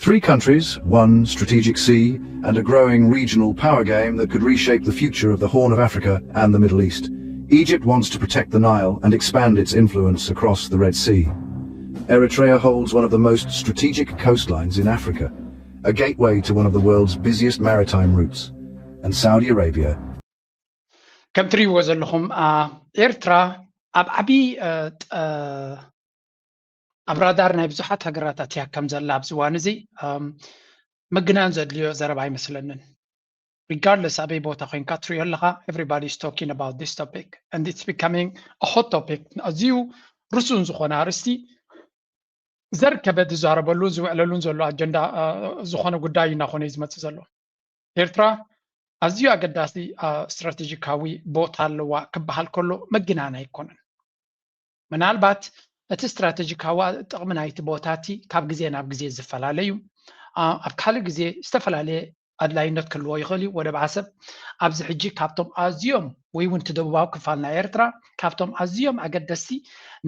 Three countries, one strategic sea, and a growing regional power game that could reshape the future of the Horn of Africa and the Middle East. Egypt wants to protect the Nile and expand its influence across the Red Sea. Eritrea holds one of the most strategic coastlines in Africa, a gateway to one of the world's busiest maritime routes. And Saudi Arabia, ከም ትሪእዎ ዘለኹም ኤርትራ ኣብ ዓብዪ ኣብ ራዳር ናይ ብዙሓት ሃገራት ኣትያ ከም ዘላ ኣብዚ እዋን እዚ ምግናን ዘድልዮ ዘረባ ኣይመስለንን። Regardless ኣበይ ቦታ ኮይንካ ትሪኦ ኣለኻ, everybody is talking about this topic and it's becoming a hot topic። ኣዝዩ ርሱን ዝኾነ ኣርእስቲ ዘር ከበድ ዝዛረበሉ ዝውዕለሉን ዘሎ ኣጀንዳ ዝኾነ ጉዳይ እናኾነ እዩ ዝመፅእ ዘሎ። ኤርትራ ኣዝዩ ኣገዳሲ ስትራቴጂካዊ ቦታ ኣለዋ ክበሃል ከሎ ምግናን ኣይኮነን። ምናልባት እቲ ስትራቴጂካዊ ጥቕሚ ናይቲ ቦታ እቲ ካብ ግዜ ናብ ግዜ ዝፈላለ እዩ። ኣብ ካልእ ግዜ ዝተፈላለየ ኣድላይነት ክህልዎ ይኽእል እዩ። ወደብ ዓሰብ ኣብዚ ሕጂ ካብቶም ኣዝዮም ወይ እውን እቲ ደቡባዊ ክፋል ናይ ኤርትራ ካብቶም ኣዝዮም ኣገደስቲ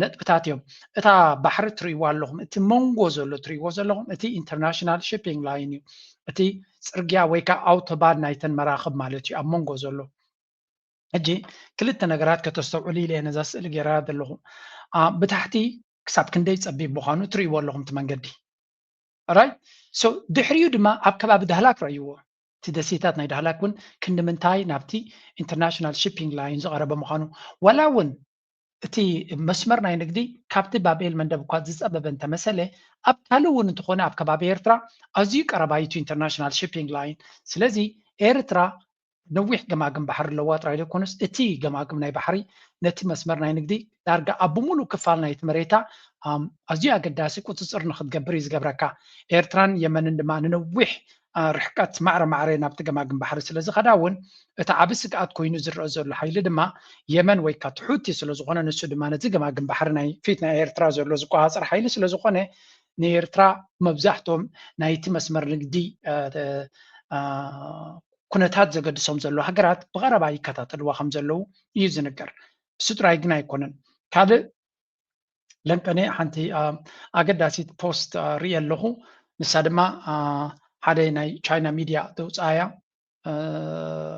ነጥብታት እዮም። እታ ባሕሪ ትርእይዋ ኣለኹም፣ እቲ መንጎ ዘሎ ትርእይዎ ዘለኹም እቲ ኢንተርናሽናል ሺፒንግ ላይን እዩ። እቲ ፅርግያ ወይ ከዓ ኣውቶባን ናይተን መራኽብ ማለት እዩ ኣብ መንጎ ዘሎ። ሕጂ ክልተ ነገራት ከተስተውዕሉ ኢለ እየ ነዛ ስእሊ ገይራ ዘለኹ። ብታሕቲ ክሳብ ክንደይ ፀቢብ ምዃኑ ትርእይዎ ኣለኹም እቲ መንገዲ። ራይት። ድሕሪኡ ድማ ኣብ ከባቢ ዳህላክ ረእይዎ። እቲ ደሴታት ናይ ዳህላክ እውን ክንዲ ምንታይ ናብቲ ኢንተርናሽናል ሺፒንግ ላይን ዝቐረበ ምዃኑ፣ ዋላ እውን እቲ መስመር ናይ ንግዲ ካብቲ ባብኤል መንደብ እኳ ዝፀበበ እንተመሰለ፣ ኣብ ካልእ እውን እንተኾነ ኣብ ከባቢ ኤርትራ ኣዝዩ ቀረባይቱ ኢንተርናሽናል ሺፒንግ ላይን። ስለዚ ኤርትራ ነዊሕ ገማግም ባሕሪ ኣለዋ ጥራይ ዘይኮነስ፣ እቲ ገማግም ናይ ባሕሪ ነቲ መስመር ናይ ንግዲ ዳርጋ ኣብ ብምሉእ ክፋል ናይቲ መሬታ ኣዝዩ ኣገዳሲ ቁፅፅር ንክትገብር እዩ ዝገብረካ። ኤርትራን የመንን ድማ ንነዊሕ ርሕቀት ማዕረ ማዕረ ናብቲ ገማግም ባሕሪ ስለ ዝኸዳ እውን፣ እቲ ዓቢ ስግኣት ኮይኑ ዝረአ ዘሎ ሓይሊ ድማ የመን ወይ ከዓ እቲ ሑቲ ስለ ዝኾነ፣ ንሱ ድማ ነቲ ገማግም ባሕሪ ናይ ፊት ናይ ኤርትራ ዘሎ ዝቆፃፀር ሓይሊ ስለ ዝኾነ፣ ንኤርትራ መብዛሕትኦም ናይቲ መስመር ንግዲ ኩነታት ዘገድሶም ዘለዉ ሃገራት ብቐረባ ይከታተልዋ ከም ዘለዉ እዩ ዝንገር። እሱ ጥራይ ግን ኣይኮነን። ካልእ ለንቀኔ ሓንቲ ኣገዳሲት ፖስት ርእየ ኣለኹ። ንሳ ድማ ሓደ ናይ ቻይና ሚድያ ዘውፅኣያ።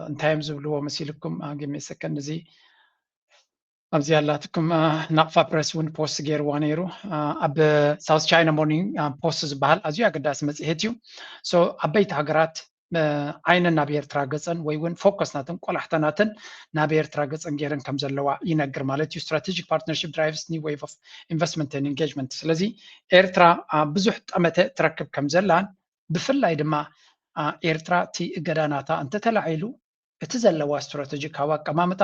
እንታይ እዮም ዝብልዎ መሲልኩም? ጊቭ ሚ ሰከንድ። እዚ ኣብዚ ያላትኩም ናቕፋ ፕረስ እውን ፖስት ገይርዋ ነይሩ። ኣብ ሳውዝ ቻይና ሞርኒንግ ፖስት ዝበሃል ኣዝዩ ኣገዳሲ መፅሄት እዩ። ዓበይቲ ሃገራት ዓይነን ናብ ኤርትራ ገፀን ወይ እውን ፎከስ ናተን ቆላሕታ ናተን ናብ ኤርትራ ገፀን ገይረን ከም ዘለዋ ይነግር ማለት እዩ። Strategic partnership drives new wave of investment and engagement። ስለዚ ኤርትራ ብዙሕ ጠመተ ትረክብ ከም ዘላን ብፍላይ ድማ ኤርትራ እቲ እገዳ ናታ እንተተላዒሉ እቲ ዘለዋ ስትራተጂካዊ ኣቀማምጣ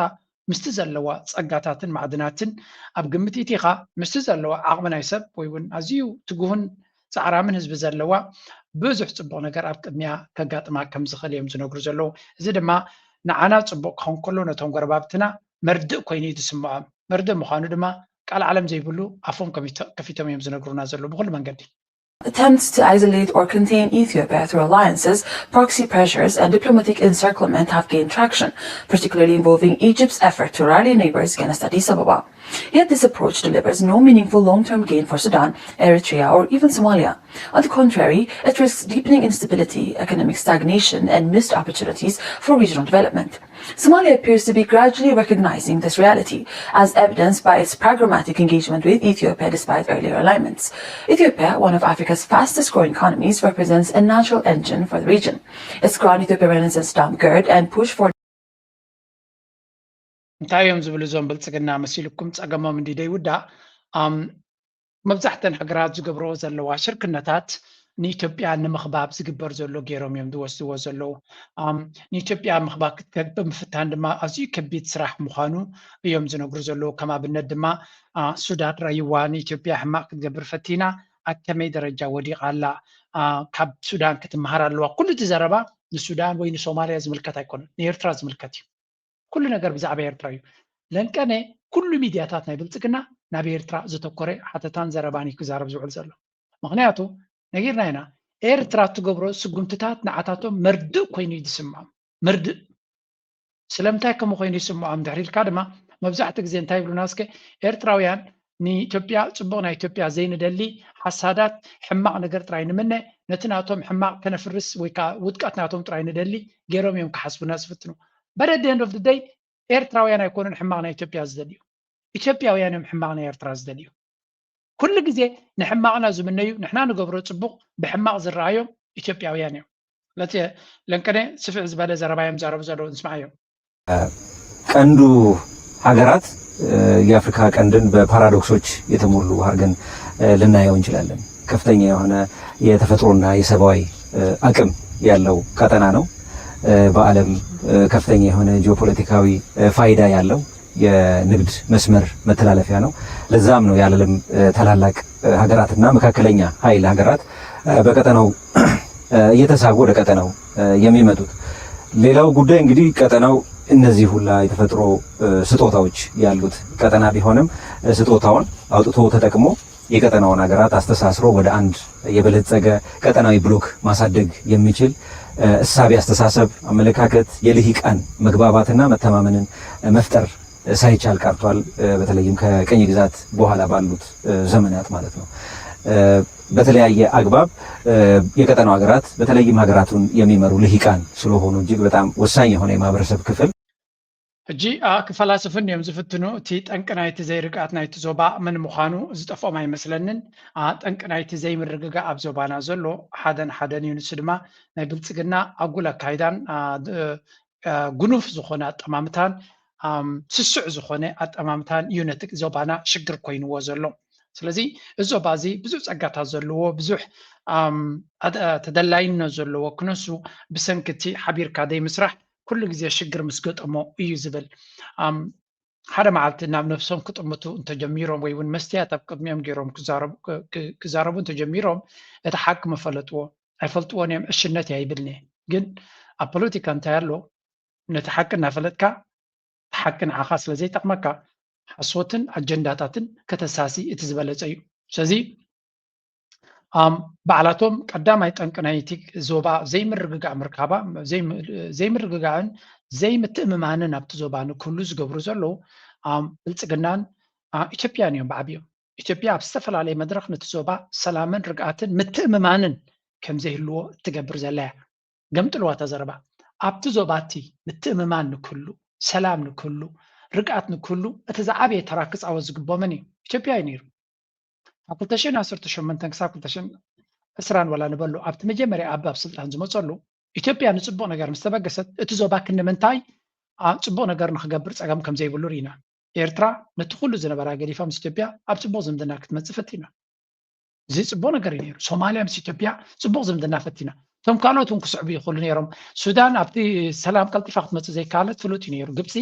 ምስቲ ዘለዋ ጸጋታትን ማዕድናትን ኣብ ግምት ኢቲኻ ምስቲ ዘለዋ ዓቕሚ ናይ ሰብ ወይ እውን ኣዝዩ ትጉህን ጻዕራምን ህዝቢ ዘለዋ ብዙሕ ጽቡቕ ነገር ኣብ ቅድሚያ ከጋጥማ ከም ዝኽእል እዮም ዝነግሩ ዘለዉ። እዚ ድማ ንዓና ጽቡቕ ክኸውን ከሎ ነቶም ጎረባብትና መርድእ ኮይኑ እዩ ዝስምዖም። መርድእ ምዃኑ ድማ ቃል ዓለም ዘይብሉ ኣፎም ከፊቶም እዮም ዝነግሩና ዘለዉ ብኹሉ መንገዲ። Attempts to isolate or contain Ethiopia through alliances, proxy pressures, and diplomatic encirclement have gained traction, particularly involving Egypt's effort to rally neighbors against Addis Ababa. Yet this approach delivers no meaningful long-term gain for Sudan, Eritrea, or even Somalia. On the contrary, it risks deepening instability, economic stagnation, and missed opportunities for regional development. Somalia appears to be gradually recognizing this reality, as evidenced by its pragmatic engagement with Ethiopia despite earlier alignments. Ethiopia, one of Africa's fastest growing economies, represents a natural engine for the region. Its Grand Ethiopia Renaissance Dam GERD and push for እንታይ እዮም ዝብሉ እዞም ብልጽግና መሲልኩም ጸገሞም እንዲ ደይውዳእ መብዛሕተን ሃገራት ዝገብርኦ ዘለዋ ሽርክነታት ንኢትዮጵያ ንምኽባብ ዝግበር ዘሎ ገይሮም እዮም ዝወስድዎ ዘለዉ። ንኢትዮጵያ ምኽባብ ክትገብር ብምፍታን ድማ ኣዝዩ ከቢድ ስራሕ ምዃኑ እዮም ዝነግሩ ዘለዉ። ከም ኣብነት ድማ ሱዳን ረይዋ ንኢትዮጵያ ሕማቕ ክትገብር ፈቲና ኣብ ከመይ ደረጃ ወዲቓ ኣላ፣ ካብ ሱዳን ክትመሃር ኣለዋ። ኩሉ እቲ ዘረባ ንሱዳን ወይ ንሶማልያ ዝምልከት ኣይኮነን፣ ንኤርትራ ዝምልከት እዩ። ኩሉ ነገር ብዛዕባ ኤርትራ እዩ። ለንቀነ ኩሉ ሚድያታት ናይ ብልጽግና ናብ ኤርትራ ዘተኮረ ሓተታን ዘረባን እዩ ክዛረብ ዝውዕል ዘሎ። ምኽንያቱ ነጊርና ኢና፣ ኤርትራ እትገብሮ ስጉምትታት ንዓታቶም መርድእ ኮይኑ እዩ ዝስምዖም። መርድእ ስለምንታይ ከምኡ ኮይኑ ይስምዖም ድሕሪ ኢልካ ድማ መብዛሕትኡ ግዜ እንታይ ይብሉና እስከ ኤርትራውያን ንኢትዮጵያ፣ ፅቡቕ ናይ ኢትዮጵያ ዘይንደሊ ሓሳዳት፣ ሕማቕ ነገር ጥራይ ንምነ፣ ነቲ ናቶም ሕማቕ ከነፍርስ ወይ ከዓ ውድቀት ናቶም ጥራይ ንደሊ ገይሮም እዮም ክሓስቡና ዝፍትኑ። But at the end of the day ኤርትራውያን ኣይኮኑን ሕማቕ ናይ ኢትዮጵያ ዝደልዩ፣ ኢትዮጵያውያን እዮም ሕማቕ ናይ ኤርትራ ዝደልዩ። ኩሉ ግዜ ንሕማቕና ዝምነዩ፣ ንሕና ንገብሮ ፅቡቕ ብሕማቕ ዝረኣዮም ኢትዮጵያውያን እዮም። ለንቀነ ስፍሕ ዝበለ ዘረባ እዮም ዛረቡ ዘለዉ፣ ንስማዓዮም። ቀንዱ ሀገራት የአፍሪካ ቀንድን በፓራዶክሶች የተሞሉ አድርገን ልናየው እንችላለን። ከፍተኛ የሆነ የተፈጥሮና የሰብአዊ አቅም ያለው ቀጠና ነው። በዓለም ከፍተኛ የሆነ ጂኦፖለቲካዊ ፋይዳ ያለው የንግድ መስመር መተላለፊያ ነው። ለዛም ነው የዓለም ታላላቅ ሀገራትና መካከለኛ ኃይል ሀገራት በቀጠናው እየተሳቡ ወደ ቀጠናው የሚመጡት። ሌላው ጉዳይ እንግዲህ ቀጠናው እነዚህ ሁላ የተፈጥሮ ስጦታዎች ያሉት ቀጠና ቢሆንም ስጦታውን አውጥቶ ተጠቅሞ የቀጠናውን ሀገራት አስተሳስሮ ወደ አንድ የበለጸገ ቀጠናዊ ብሎክ ማሳደግ የሚችል እሳቤ፣ አስተሳሰብ፣ አመለካከት፣ የልሂቃን መግባባትና መተማመንን መፍጠር ሳይቻል ቀርቷል። በተለይም ከቅኝ ግዛት በኋላ ባሉት ዘመናት ማለት ነው። በተለያየ አግባብ የቀጠናው ሀገራት በተለይም ሀገራቱን የሚመሩ ልሂቃን ስለሆኑ እጅግ በጣም ወሳኝ የሆነ የማህበረሰብ ክፍል ሕጂ ክፈላስፍን እዮም ዝፍትኑ። እቲ ጠንቂ ናይቲ ዘይርግኣት ናይቲ ዞባ መን ምዃኑ ዝጠፍኦም ኣይመስለንን። ጠንቂ ናይቲ ዘይምርግጋእ ኣብ ዞባና ዘሎ ሓደን ሓደን እዩ። ንሱ ድማ ናይ ብልፅግና ኣጉል ኣካይዳን ጉኑፍ ዝኾነ ኣጠማምታን ስሱዕ ዝኾነ ኣጠማምታን እዩ ነቲ ዞባና ሽግር ኮይንዎ ዘሎ። ስለዚ እዚ ዞባ እዚ ብዙሕ ፀጋታት ዘለዎ፣ ብዙሕ ተደላይነት ዘለዎ ክነሱ ብሰንኪ እቲ ሓቢርካ ዘይምስራሕ ኩሉ ግዜ ሽግር ምስ ገጠሞ እዩ ዝብል። ሓደ መዓልቲ ናብ ነብሶም ክጥምቱ እንተጀሚሮም ወይ እውን መስትያት ኣብ ቅድሚኦም ገይሮም ክዛረቡ እንተጀሚሮም እቲ ሓቂ ምፈለጥዎ። ኣይፈልጥዎን እዮም፣ ዕሽነት እያ ይብልኒ። ግን ኣብ ፖለቲካ እንታይ ኣሎ፣ ነቲ ሓቂ እናፈለጥካ እቲ ሓቂ ንዓኻ ስለ ዘይጠቕመካ ሓሶትን ኣጀንዳታትን ከተሳሲ እቲ ዝበለፀ እዩ። ስለዚ ባዕላቶም ቀዳማይ ጠንቂ ናይቲ ዞባ ዘይምርግጋእ ምርካባ ዘይምርግጋእን ዘይምትእምማንን ኣብቲ ዞባ ንክህሉ ዝገብሩ ዘለዉ ብልፅግናን ኢትዮጵያን እዮም ብዓብዮም። ኢትዮጵያ ኣብ ዝተፈላለየ መድረኽ ነቲ ዞባ ሰላምን ርግኣትን ምትእምማንን ከምዘይህልዎ እትገብር ዘላ እያ። ገምጥልዋ እታ ዘረባ። ኣብቲ ዞባ እቲ ምትእምማን ንክህሉ፣ ሰላም ንክህሉ፣ ርግኣት ንክህሉ እቲ ዝዓበየ ተራ ክፃወት ዝግብኦ መን እዩ? ኢትዮጵያ እዩ ነይሩ። ካብ ክልተ ሽሕን ዓሰርተ ሸሞንተን ክሳብ ክልተ ሽሕን ዕስራን ዋላ ንበሎ ኣብቲ መጀመርያ ኣባብ ስልጣን ዝመፀሉ ኢትዮጵያ ንፅቡቕ ነገር ምስ ተበገሰት እቲ ዞባ ክንዲ ምንታይ ፅቡቕ ነገር ንክገብር ፀገም ከምዘይብሉ ርኢና። ኤርትራ ነቲ ኩሉ ዝነበራ ገዲፋ ምስ ኢትዮጵያ ኣብ ፅቡቕ ዝምድና ክትመፅእ ፈቲና። እዚ ፅቡቕ ነገር እዩ ነይሩ። ሶማልያ ምስ ኢትዮጵያ ፅቡቕ ዝምድና ፈቲና። እቶም ካልኦት እውን ክስዕቡ ይኽእሉ ነይሮም። ሱዳን ኣብቲ ሰላም ቀልጢፋ ክትመፅእ ዘይከኣለት ፍሉጥ እዩ ነይሩ። ግብፂ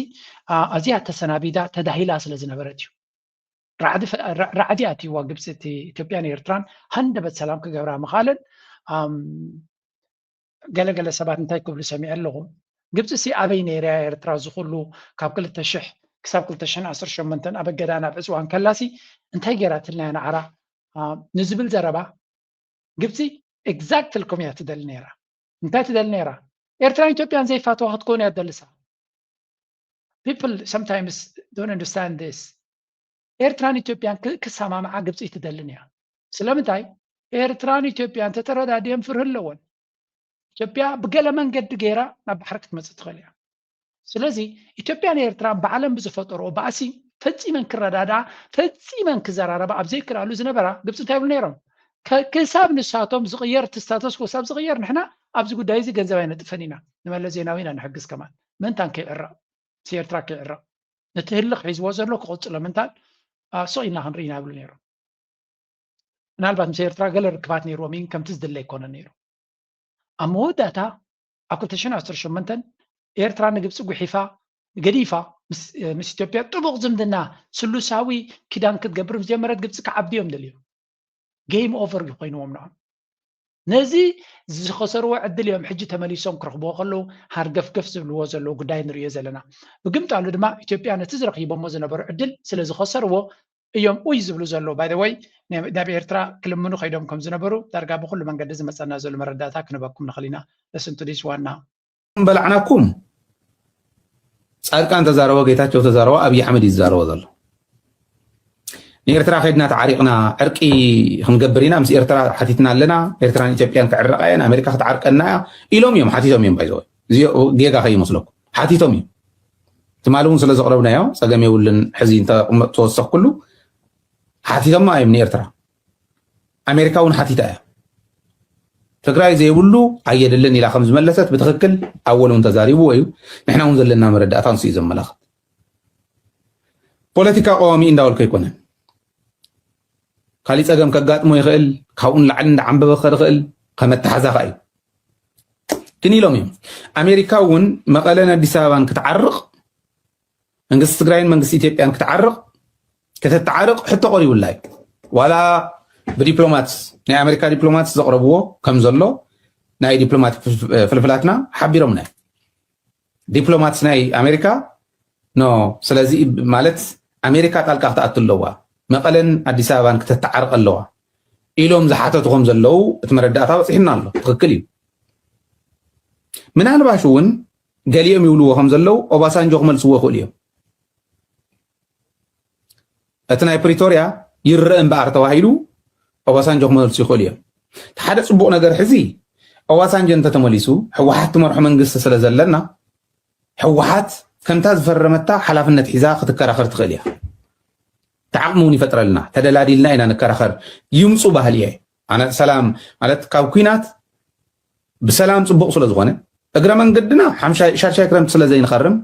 ኣዝያ ተሰናቢዳ ተዳሂላ ስለ ዝነበረት እዩ። ራዕዲ ኣትይዋ ግብፂ እቲ ኢትዮጵያን ኤርትራን ሃንደበት ሰላም ክገብራ ምኻለን ገለገለ ሰባት እንታይ ክብሉ ሰሚዐ ኣለኹ። ግብፂ ሲ ኣበይ ነይራ ኤርትራ ዝኹሉ ካብ ክልተ ሽሕ ክሳብ ክልተ ሽሕን ዓሰርተ ሸሞንተን ኣብ እገዳ ናብ ዕፅዋ እንከላሲ እንታይ ገይራትልና እያ ንዓራ ንዝብል ዘረባ ግብፂ exactly ከምኡ እያ ትደሊ ነይራ። እንታይ ትደሊ ነይራ? ኤርትራን ኢትዮጵያን ዘይፋተዋ ክትኮን እያ ትደልሳ። People sometimes don't understand this. ኤርትራን ኢትዮጵያን ክሰማምዓ ግብፂ ትደልን እያ። ስለምንታይ? ኤርትራን ኢትዮጵያን ተተረዳድየን ፍርሂ ኣለወን። ኢትዮጵያ ብገለ መንገዲ ገይራ ናብ ባሕሪ ክትመፅእ ትኽእል እያ። ስለዚ ኢትዮጵያን ኤርትራን ባዕለን ብዝፈጠርኦ ባእሲ ፈፂመን ክረዳድኣ ፈፂመን ክዘራረባ ኣብ ዘይክልኣሉ ዝነበራ ግብፂ እንታይ ይብሉ ነይሮም? ክሳብ ንሳቶም ዝቕየር እቲ status quo ክሳብ ዝቕየር ንሕና ኣብዚ ጉዳይ እዚ ገንዘብ ኣይነጥፈን ኢና፣ ንመለስ ዜናዊ ኢና ንሕግዝ ከማን ምእንታን ከይዕረቕ፣ ምስ ኤርትራ ከይዕረቕ፣ ነቲ ህልኽ ሒዝዎ ዘሎ ክቕፅሎ ምእንታን ስቕ ኢልና ክንርኢ ኢና ይብሉ ነይሮም። ምናልባት ምስ ኤርትራ ገለ ርክባት ነይርዎም እዩ፣ ከምቲ ዝድለ ኣይኮነ ነይሩ። ኣብ መወዳእታ ኣብ ክልተ ሽሕን ዓሰርተ ሸሞንተን ኤርትራ ንግብፂ ጉሒፋ ገዲፋ ምስ ኢትዮጵያ ጥቡቕ ዝምድና ስሉሳዊ ኪዳን ክትገብር ምስ ጀመረት ግብፂ ክዓብዱ እዮም ደልዮም። Game over እዩ ኮይንዎም ንዖም። ነዚ ዝኸሰርዎ ዕድል እዮም ሕጂ ተመሊሶም ክረኽብዎ ከለዉ ሃርገፍገፍ ዝብልዎ ዘለዉ ጉዳይ ንርእዮ ዘለና። ብግምጣሉ ድማ ኢትዮጵያ ነቲ ዝረኺቦሞ ዝነበሩ ዕድል ስለ ዝኸሰርዎ እዮም ኡይ ዝብሉ ዘለዉ። By the way ናብ ኤርትራ ክልምኑ ከይዶም ከም ዝነበሩ ዳርጋ ብኩሉ መንገዲ ዝመፀና ዘሎ መረዳእታ ክንበኩም ንኽእል ኢና። Listen to this one now. በላዕናኩም። ፃድቃን ተዛረቦ፣ ጌታቸው ተዛረቦ፣ ኣብይ ኣሕመድ እዩ ዝዛረቦ ዘሎ። ንኤርትራ ከድና ተዓሪቕና ዕርቂ ክንገብር ኢና፣ ምስ ኤርትራ ሓቲትና ኣለና፣ ኤርትራን ኢትዮጵያን ክዕረቓ እየን፣ ኣሜሪካ ክትዓርቀና እያ ኢሎም እዮም፣ ሓቲቶም እዮም። ባይዘወ እዚ ጌጋ ከይመስለኩም ሓቲቶም እዮም። ትማሊ እውን ስለ ዘቕረብናዮ ጸገም የብሉን። ሕዚ እንተወሰኽኩሉ ሓቲቶማ እዮም ንኤርትራ። ኣሜሪካ እውን ሓቲታ እያ። ትግራይ ዘይብሉ ኣየድልን ኢላ ከም ዝመለሰት ብትኽክል ኣወል እውን ተዛሪብዎ እዩ። ንሕና እውን ዘለና መረዳእታ ንሱ እዩ ዘመላኽት። ፖለቲካ ቀዋሚ እንዳበልኩ ኣይኮነን። ካሊእ ጸገም ከጋጥሞ ይኽእል፣ ካብኡ ንላዕሊ እንዳዓንበበ ክኸድ ይኽእል፣ ከመተሓዛ ኸኣ እዩ። ግን ኢሎም እዮም፣ ኣሜሪካ እውን መቐለን ኣዲስ ኣበባን ክትዓርቕ፣ መንግስቲ ትግራይን መንግስቲ ኢትዮጵያን ክትዓርቕ፣ ከተተዓርቕ ሕቶ ቀሪቡላ እዩ። ዋላ ብዲፕሎማት፣ ናይ ኣሜሪካ ዲፕሎማት ዘቕረብዎ ከም ዘሎ ናይ ዲፕሎማት ፍልፍላትና ሓቢሮምና እዮም። ዲፕሎማት ናይ ኣሜሪካ ኖ፣ ስለዚ ማለት ኣሜሪካ ጣልቃ ክትኣቱ ኣለዋ፣ መቐለን ኣዲስ ኣበባን ክተተዓርቕ ኣለዋ ኢሎም ዝሓተቱ ከም ዘለዉ እቲ መረዳእታ በፂሕና ኣሎ። ትኽክል እዩ። ምናልባሽ እውን ገሊኦም ይብልዎ ከም ዘለዉ ኦባሳንጆ ክመልስዎ ይኽእሉ እዮም። እቲ ናይ ፕሪቶርያ ይረአ እምበኣር ተባሂሉ ኦባሳንጆ ክመልሱ ይኽእሉ እዮም። እቲ ሓደ ፅቡቕ ነገር ሕዚ ኦባሳንጆ እንተተመሊሱ ህወሓት ትመርሖ መንግስቲ ስለ ዘለና ህወሓት ከምታ ዝፈረመታ ሓላፍነት ሒዛ ክትከራኸር ትኽእል እያ። እቲ ዓቕሚ እውን ይፈጥረልና። ተደላዲልና ኢና ንከራኸር። ይምፁ ባህሊ እየ ኣነ። ሰላም ማለት ካብ ኩናት ብሰላም ፅቡቕ ስለ ዝኾነ እግረ መንገድና ሓምሻይ ሻድሻይ ክረምቲ ስለ ዘይንኸርም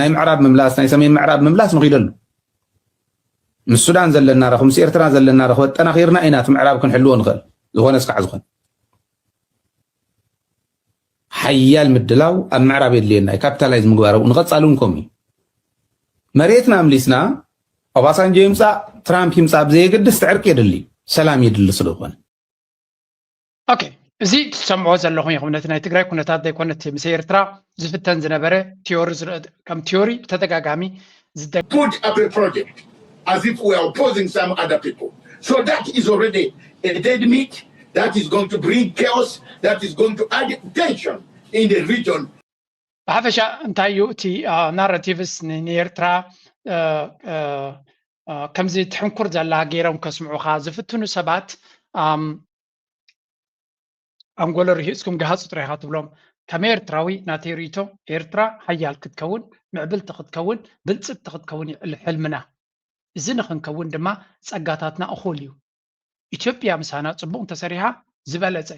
ናይ ምዕራብ ምምላስ ናይ ሰሜን ምዕራብ ምምላስ ንኺደሉ ምስ ሱዳን ዘለና ረኽቢ ምስ ኤርትራ ዘለና ረኽቢ ኣጠናኺርና ኢና እቲ ምዕራብ ክንሕልዎ ንኽእል። ዝኾነ እስካዕ ዝኾነ ሓያል ምድላው ኣብ ምዕራብ የድልየና እዩ። ካፒታላይዝ ምግባር ኣብኡ ንቐጻሊ እውን ከምኡ እዩ። መሬትና ኣምሊስና ኦባሳንጆ ይምጻእ ትራምፕ ይምጻእ ብዘየገድስ ዕርቂ የድሊ ሰላም የድሊ ስለ ዝኾነ ኦኬ፣ እዚ ትሰምዖ ዘለኹም ኢኹም። ነቲ ናይ ትግራይ ኩነታት ዘይኮነ እቲ ምስ ኤርትራ ዝፍተን ዝነበረ ቲዮሪ ዝረአ ከም ቲዮሪ ብተደጋጋሚ ዝደ put up a project as if we are opposing some other people. So that is already a dead meat that is going to bring chaos, that is going to add tension in the region. ብሓፈሻ እንታይ እዩ እቲ ናራቲቭስ ንኤርትራ ከምዚ ትሕንኩር ዘላ ገይሮም ከስምዑኻ ዝፍትኑ ሰባት ኣንጎሎ ርሂፅኩም ግሃፁ ጥራይኻ ትብሎም። ከም ኤርትራዊ ናተይ ርእይቶ ኤርትራ ሓያል ክትከውን ምዕብልቲ ክትከውን ብልፅግቲ ክትከውን እዩ ሕልምና። እዚ ንክንከውን ድማ ፀጋታትና እኹል እዩ። ኢትዮጵያ ምሳና ፅቡቕ እንተሰሪሓ ዝበለፀ።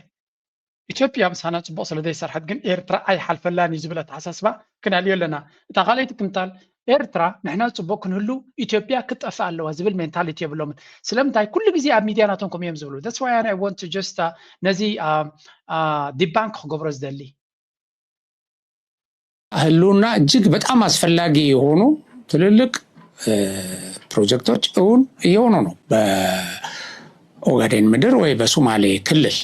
ኢትዮጵያ ምሳና ፅቡቕ ስለ ዘይሰርሐት ግን ኤርትራ ኣይሓልፈላን እዩ ዝብል ኣተሓሳስባ ክነልዮ ኣለና። እታ ካልኣይቲ ክንታል ኤርትራ ንሕና ፅቡቕ ክንህሉ ኢትዮጵያ ክትጠፍእ ኣለዋ ዝብል ሜንታሊቲ የብሎምን። ስለምንታይ ኩሉ ግዜ ኣብ ሚድያ ናቶም ከምኡ እዮም ዝብሉ። That's why I want to just ነዚ ዲባንክ ክገብሮ ዝደሊ። ህልውና እጅግ በጣም አስፈላጊ የሆኑ ትልልቅ ፕሮጀክቶች እውን እየሆኑ ነው በኦጋዴን ምድር ወይ በሶማሌ ክልል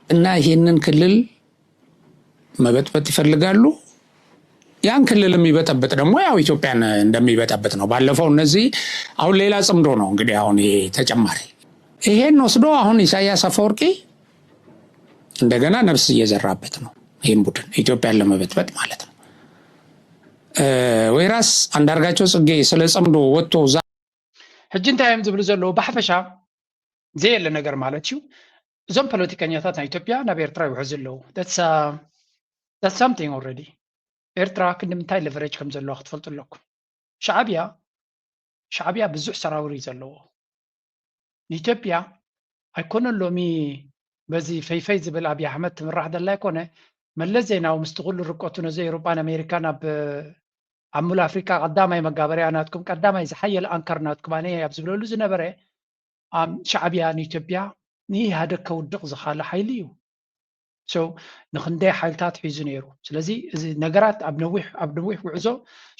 እና ይህንን ክልል መበጥበጥ ይፈልጋሉ። ያን ክልል የሚበጠብጥ ደግሞ ያው ኢትዮጵያን እንደሚበጠብጥ ነው። ባለፈው እነዚህ አሁን ሌላ ጽምዶ ነው እንግዲህ አሁን ይሄ ተጨማሪ ይሄን ወስዶ አሁን ኢሳያስ አፈወርቂ እንደገና ነፍስ እየዘራበት ነው። ይህም ቡድን ኢትዮጵያን ለመበጥበጥ ማለት ነው። ወይራስ አንዳርጋቸው ጽጌ ስለ ጽምዶ ወጥቶ እዛ ሕጂ እንታይ እዮም ዝብሉ ዘለዉ? ብሓፈሻ ዘየለ ነገር ማለት እዩ። እዞም ፖለቲከኛታት ናይ ኢትዮጵያ ናብ ኤርትራ ይውሕዙ ኣለዉ። That's something already። ኤርትራ ክንዲ ምንታይ ሌቨሬጅ ከም ዘለዋ ክትፈልጡ ኣለኩም። ሻዕብያ ሻዕብያ ብዙሕ ሰራውር እዩ ዘለዎ። ንኢትዮጵያ ኣይኮነን ሎሚ በዚ ፈይፈይ ዝብል ኣብይ ኣሕመድ ትምራሕ ዘላ ኣይኮነ። መለስ ዜናዊ ምስቲ ኩሉ ርቀቱ ነዚ ኤውሮጳን ኣሜሪካን ኣብ ኣብ ሙሉ ኣፍሪካ ቀዳማይ መጋበርያ ናትኩም ቀዳማይ ዝሓየለ ኣንከር ናትኩም ኣነ ኣብ ዝብለሉ ዝነበረ ሻዕብያ ንኢትዮጵያ ንኢህኣደግ ከውድቕ ዝኻለ ሓይሊ እዩ። So ንክንደይ ሓይልታት ሒዙ ነይሩ። ስለዚ እዚ ነገራት ኣብ ነዊሕ ኣብ ነዊሕ ጉዕዞ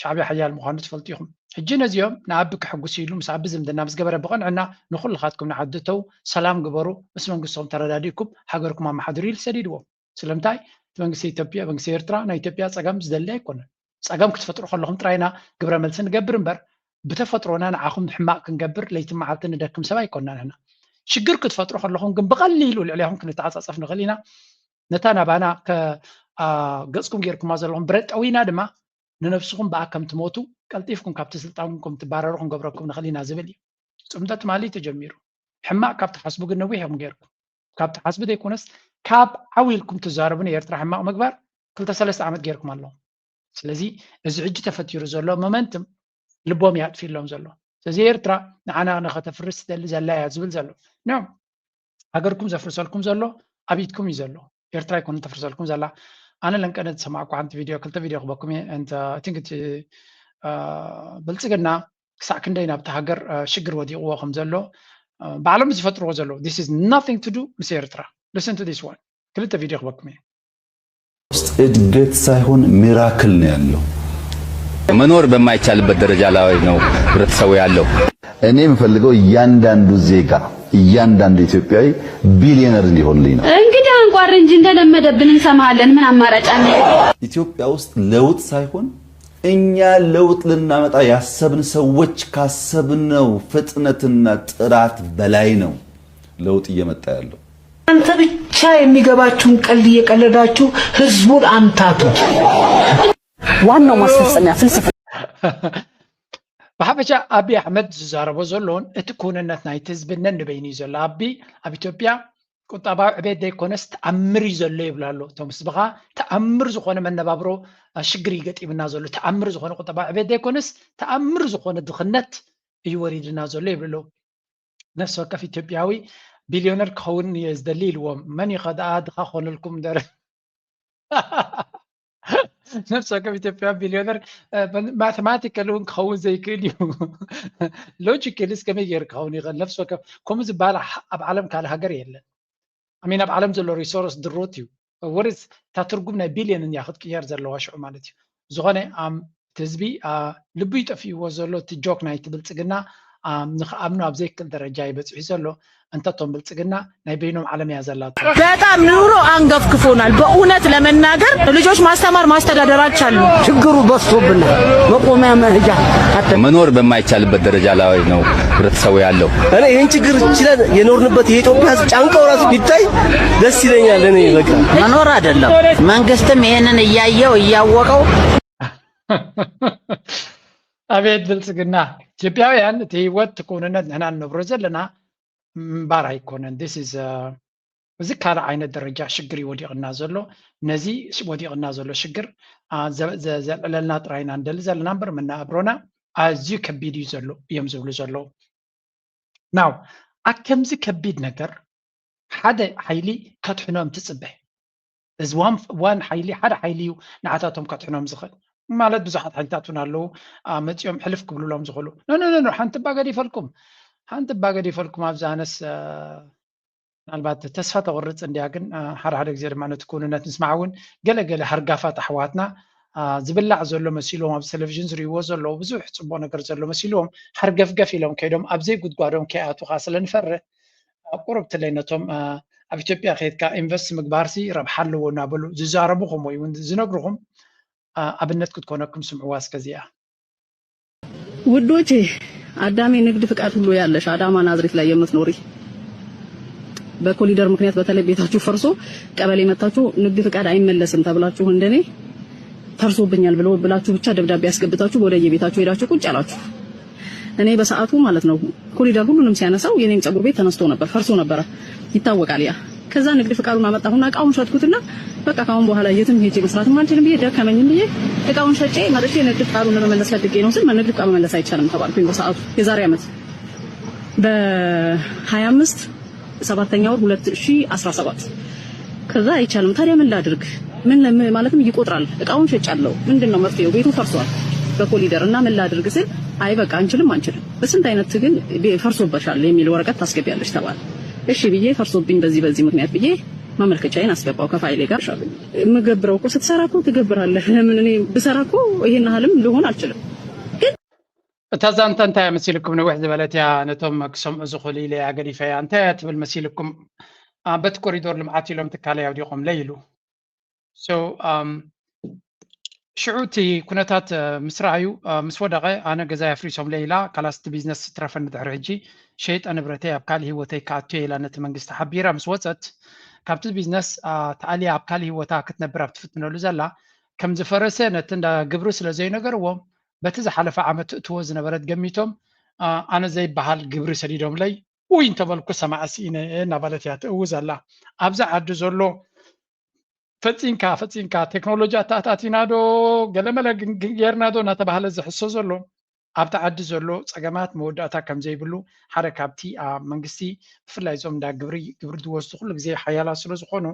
ሻዕብያ ሓያል ምዃኑ ትፈልጡ ኢኹም። ሕጂ ነዚኦም ንኣቢ ከሐጉስ ኢሉ ምስ ኣቢ ዝምድና ምስ ገበረ ብቕንዕና ንኹልኻትኩም ንዓዲ እተው ሰላም ግበሩ፣ ምስ መንግስቶም ተረዳዲእኩም ሃገርኩም ኣመሓድሩ ኢሉ ሰዲድዎም። ስለምንታይ እቲ መንግስቲ ኢትዮጵያ መንግስቲ ኤርትራ ናይ ኢትዮጵያ ፀገም ዝደሊ ኣይኮነን። ፀገም ክትፈጥሩ ከለኹም ጥራይና ግብረ መልሲ ንገብር እምበር ብተፈጥሮና ንዓኹም ሕማቕ ክንገብር ለይቲ መዓልቲ ንደክም ሰብ ኣይኮና ንሕና። ሽግር ክትፈጥሩ ከለኹም ግን ብቐሊሉ ልዕሊኹም ክንተዓፃፀፍ ንኽእል ኢና። ነታ ናባና ገፅኩም ጌርኩማ ዘለኹም ብረት ጠዊና ድማ ንነብስኹም ብኣ ከም ትሞቱ ቀልጢፍኩም ካብቲ ስልጣንኩም ከም ትባረሩ ክንገብረኩም ንኽእል ኢና ዝብል እዩ። ፅምዶ ትማሊ ተጀሚሩ። ሕማቕ ካብ ትሓስቡ ግን ነዊሕ ኢኹም ጌርኩም። ካብ ትሓስቡ ዘይኮነስ ካብ ዓው ኢልኩም ትዛረቡ ንኤርትራ ሕማቕ ምግባር ክልተ ሰለስተ ዓመት ጌርኩም ኣለኹም። ስለዚ እዚ ሕጂ ተፈጢሩ ዘሎ ሞመንትም ልቦም እዩ ኣጥፊእሎም ዘሎ። ስለዚ ኤርትራ ንዓና ንኸተፍርስ ትደሊ ዘላ እያ ዝብል ዘሎ። ኖ፣ ሃገርኩም ዘፍርሰልኩም ዘሎ ኣብ ኢድኩም እዩ ዘሎ። ኤርትራ ኣይኮነን ተፍርሰልኩም ዘላ። ኣነ ለንቀነ ዝሰማዕኩ ሓንቲ ቪድዮ፣ ክልተ ቪድዮ ክበኩም እየ። እንተ፣ I think እቲ፣ አ፣ ብልጽግና ክሳዕ ክንደይ ናብቲ ሃገር፣ አ፣ ሽግር ወዲቕዎ ከም ዘሎ፣ አ፣ ባዕሎም ዝፈጥርዎ ዘለዉ። This is nothing to do ምስ ኤርትራ። Listen to this one። ክልተ ቪድዮ ክበኩም እየ። ውስጥ እድገት ሳይሆን ሚራክል ነው ያለው። መኖር በማይቻልበት ደረጃ ላይ ነው ህብረተሰቡ ያለው። እኔ የምፈልገው እያንዳንዱ ዜጋ፣ እያንዳንዱ ኢትዮጵያዊ ቢሊዮነር እንዲሆንልኝ ነው። እንግዳ አንቋር እንጂ እንደለመደብን እንሰማሃለን። ምን አማራጭ አለ? ኢትዮጵያ ውስጥ ለውጥ ሳይሆን እኛ ለውጥ ልናመጣ ያሰብን ሰዎች ካሰብነው ፍጥነትና ጥራት በላይ ነው ለውጥ እየመጣ ያለው። እናንተ ብቻ የሚገባችሁን ቀልድ እየቀለዳችሁ ህዝቡን አምታቱ። ዋናው ማስፈጸሚያ ፍልስፍና ብሓፈሻ ኣቢ ኣሕመድ ዝዛረቦ ዘሎን እቲ ክውንነት ናይቲ ህዝቢ ነንበይኑ እዩ ዘሎ። ኣቢ ኣብ ኢትዮጵያ ቁጠባዊ ዕቤት ዘይኮነስ ተኣምር እዩ ዘሎ ይብሉ ኣሎ። እቶም ህዝብኻ ተኣምር ዝኾነ መነባብሮ ሽግር እዩ ገጢምና ዘሎ። ተኣምር ዝኾነ ቁጠባዊ ዕቤት ዘይኮነስ ተኣምር ዝኾነ ድኽነት እዩ ወሪድና ዘሎ ይብሉ ኣለዉ። ነፍሲ ወከፍ ኢትዮጵያዊ ቢልዮነር ክኸውን እየ ዝደሊ ኢልዎም። መን እዩ ከ ደኣ ድኻ ክኾነልኩም ደር ነፍሲ ወከፍ ኢትዮጵያ ቢልዮነር ማቴማቲካሊ እውን ክኸውን ዘይክእል እዩ። ሎጂካሊ እስከመይ ገይሩ ክኸውን ይኽእል? ነፍሲ ወከፍ ከምኡ ዝበሃል ኣብ ዓለም ካልእ ሃገር የለን። ኣሚን ኣብ ዓለም ዘሎ ሪሶርስ ድሩት እዩ። ወርስ እታ ትርጉም ናይ ቢልዮን እያ ክትቅየር ዘለዋ ሽዑ ማለት እዩ። ዝኾነ ኣም እቲ ህዝቢ ልቡ ይጠፍእዎ ዘሎ እቲ ጆክ ናይቲ ብልፅግና ንክኣምኑ ኣብ ዘይክእል ደረጃ ይበፅሑ ዘሎ። እንተቶም ብልፅግና ናይ በይኖም ዓለም እያ ዘላቶ። በጣም ኑሮ አንገፍግፎናል። በእውነት ለመናገር ልጆች ማስተማር ማስተዳደር አልቻሉ። ችግሩ በዝቶብናል። መቆሚያ መሄጃ አጥተን መኖር በማይቻልበት ደረጃ ላይ ነው ህብረተሰቡ ያለው። እኔ ይህን ችግር ችለን የኖርንበት የኢትዮጵያ ህዝብ ጫንቃው ራሱ ቢታይ ደስ ይለኛል። እኔ በቃ መኖር አይደለም መንግስትም ይሄንን እያየው እያወቀው ኣቤት ብልፅግና ኢትዮጵያውያን እቲ ህይወት እቲ ክውንነት ንሕና ንነብሮ ዘለና ምንባር ኣይኮነን። This is እዚ ካልእ ዓይነት ደረጃ ሽግር እዩ ወዲቕና ዘሎ። ነዚ ወዲቕና ዘሎ ሽግር ዘልዕለልና ጥራይ ኢና ንደሊ ዘለና እምበር መነባብሮና ኣዝዩ ከቢድ እዩ ዘሎ እዮም ዝብሉ ዘለዉ። ናው ኣብ ከምዚ ከቢድ ነገር ሓደ ሓይሊ ከድሕኖም ትፅበ። እዚ ዋን ሓይሊ ሓደ ሓይሊ እዩ ንዓታቶም ከድሕኖም ዝኽእል ማለት ብዙሓት ሓይልታት እውን ኣለዉ መፂኦም ሕልፍ ክብሉሎም ዝኽእሉ። ኖ ኖ ኖ ሓንቲ እባ ገዲፈልኩም ሓንቲ እባ ገዲፈልኩም ኣብዚ ኣነስ ምናልባት ተስፋ ተቕርፅ እንድያ ግን ሓደ ሓደ ግዜ ድማ ነቲ ክውንነት ምስማዕ እውን ገለ ገለ ሃርጋፋት ኣሕዋትና ዝብላዕ ዘሎ መሲልዎም ኣብ ቴሌቪዥን ዝርእይዎ ዘለዉ ብዙሕ ፅቡቕ ነገር ዘሎ መሲልዎም ሓርገፍገፍ ኢሎም ከይዶም ኣብ ዘይጉድጓዶም ከይኣቱኻ ስለ ንፈርህ ቁሩብ ትለይ ነቶም ኣብ ኢትዮጵያ ከይድካ ኢንቨስት ምግባርሲ ረብሓ ኣለዎ እናበሉ ዝዛረቡኹም ወይ እውን ዝነግሩኹም ኣብነት ክትኮነኩም ስምዕዋ እስከ እዚኣ። ውዶቼ አዳሜ ንግድ ፍቃድ ሁሉ ያለሽ አዳማ ናዝሬት ላይ የምትኖሪ በኮሊደር ምክንያት በተለይ ቤታችሁ ፈርሶ ቀበሌ መታችሁ ንግድ ፍቃድ አይመለስም ተብላችሁ እንደኔ ፈርሶብኛል ብለው ብላችሁ ብቻ ደብዳቤ ያስገብታችሁ ወደ የቤታችሁ ሄዳችሁ ቁጭ አላችሁ። እኔ በሰዓቱ ማለት ነው ኮሊደር ሁሉንም ሲያነሳው የኔም ፀጉር ቤት ተነስቶ ነበር፣ ፈርሶ ነበረ ይታወቃል። ያ ከዛ ንግድ ፍቃዱን አመጣሁና እቃውን ሸጥኩትና በቃ ካሁን በኋላ የትም ሄጄ መስራትም አልችልም ብዬ ደከመኝም ብዬ እቃውን ሸጬ መጥቼ ንግድ ፍቃዱን ለመመለስ ፈልጌ ነው ስል ንግድ ፍቃድ መመለስ አይቻልም ተባልኩኝ። በሰዓቱ የዛሬ ዓመት በ25 ሰባተኛ ወር ሁለት ሺህ አስራ ሰባት ከዛ አይቻልም። ታዲያ ምን ላድርግ? ምን ለም- ማለትም ይቆጥራል። እቃውን ሸጫለሁ። ምንድን ነው መፍትሄው? ቤቱ ፈርሷል በኮሊደር እና ምን ላድርግ ስል አይ በቃ አንችልም አንችልም፣ በስንት አይነት ግን ቤ- ፈርሶበሻል የሚል ወረቀት ታስገቢያለሽ ተባለ። እሺ ብዬ ፈርሶብኝ በዚህ በዚህ ምክንያት ብዬ ማመልከቻዬን አስገባው ከፋይሌ ጋር። የምገብረው እኮ ስትሰራ እኮ ትገብራለህ። ለምን እኔ ብሰራ እኮ ይሄን ያህልም ልሆን አልችልም። እታ ዛንታ እንታይ እያ መሲልኩም? ንውሕ ዝበለት እያ። ነቶም ክሰምዑ ዝኽእሉ ኢለ እያ ገዲፈያ። እንታይ እያ ትብል መሲልኩም? በቲ ኮሪዶር ልምዓት ኢሎም ትካለይ ኣውዲቖምለይ ኢሉ። So ሽዑ እቲ ኩነታት ምስ ረኣዩ ምስ ወደቐ ኣነ ገዛይ ኣፍሪሶምለይ ኢላ፣ ካላስ እቲ ቢዝነስ ትረፈኒ ድሕሪ ሕጂ ሸይጠ ንብረተይ ኣብ ካልእ ህይወተይ ክኣቱ እየ ኢላ ነቲ መንግስቲ ሓቢራ ምስ ወፀት፣ ካብቲ ቢዝነስ ተኣልያ ኣብ ካልእ ህይወታ ክትነብር ኣብ ትፍትነሉ ዘላ ከም ዝፈረሰ ነቲ እንዳ ግብሪ ስለ ዘይነገርዎም በቲ ዝሓለፈ ዓመት ትእትዎ ዝነበረት ገሚቶም ኣነ ዘይበሃል ግብሪ ሰዲዶምለይ፣ ውይ እንተበልኩ ሰማዕ ስኢነ እናበለት እያ ትእውዝ ኣላ። ኣብዛ ዓዲ ዘሎ ፈፂንካ ፈፂንካ ቴክኖሎጂ ኣተኣታቲና ዶ ገለመለ ጌርና ዶ እናተባሃለ ዝሕሶ ዘሎ ኣብቲ ዓዲ ዘሎ ፀገማት መወዳእታ ከም ዘይብሉ ሓደ ካብቲ ኣብ መንግስቲ ብፍላይ እዞም እንዳ ግብሪ ግብሪ ዝወስዱ ኩሉ ግዜ ሓያላት ስለ ዝኾኑ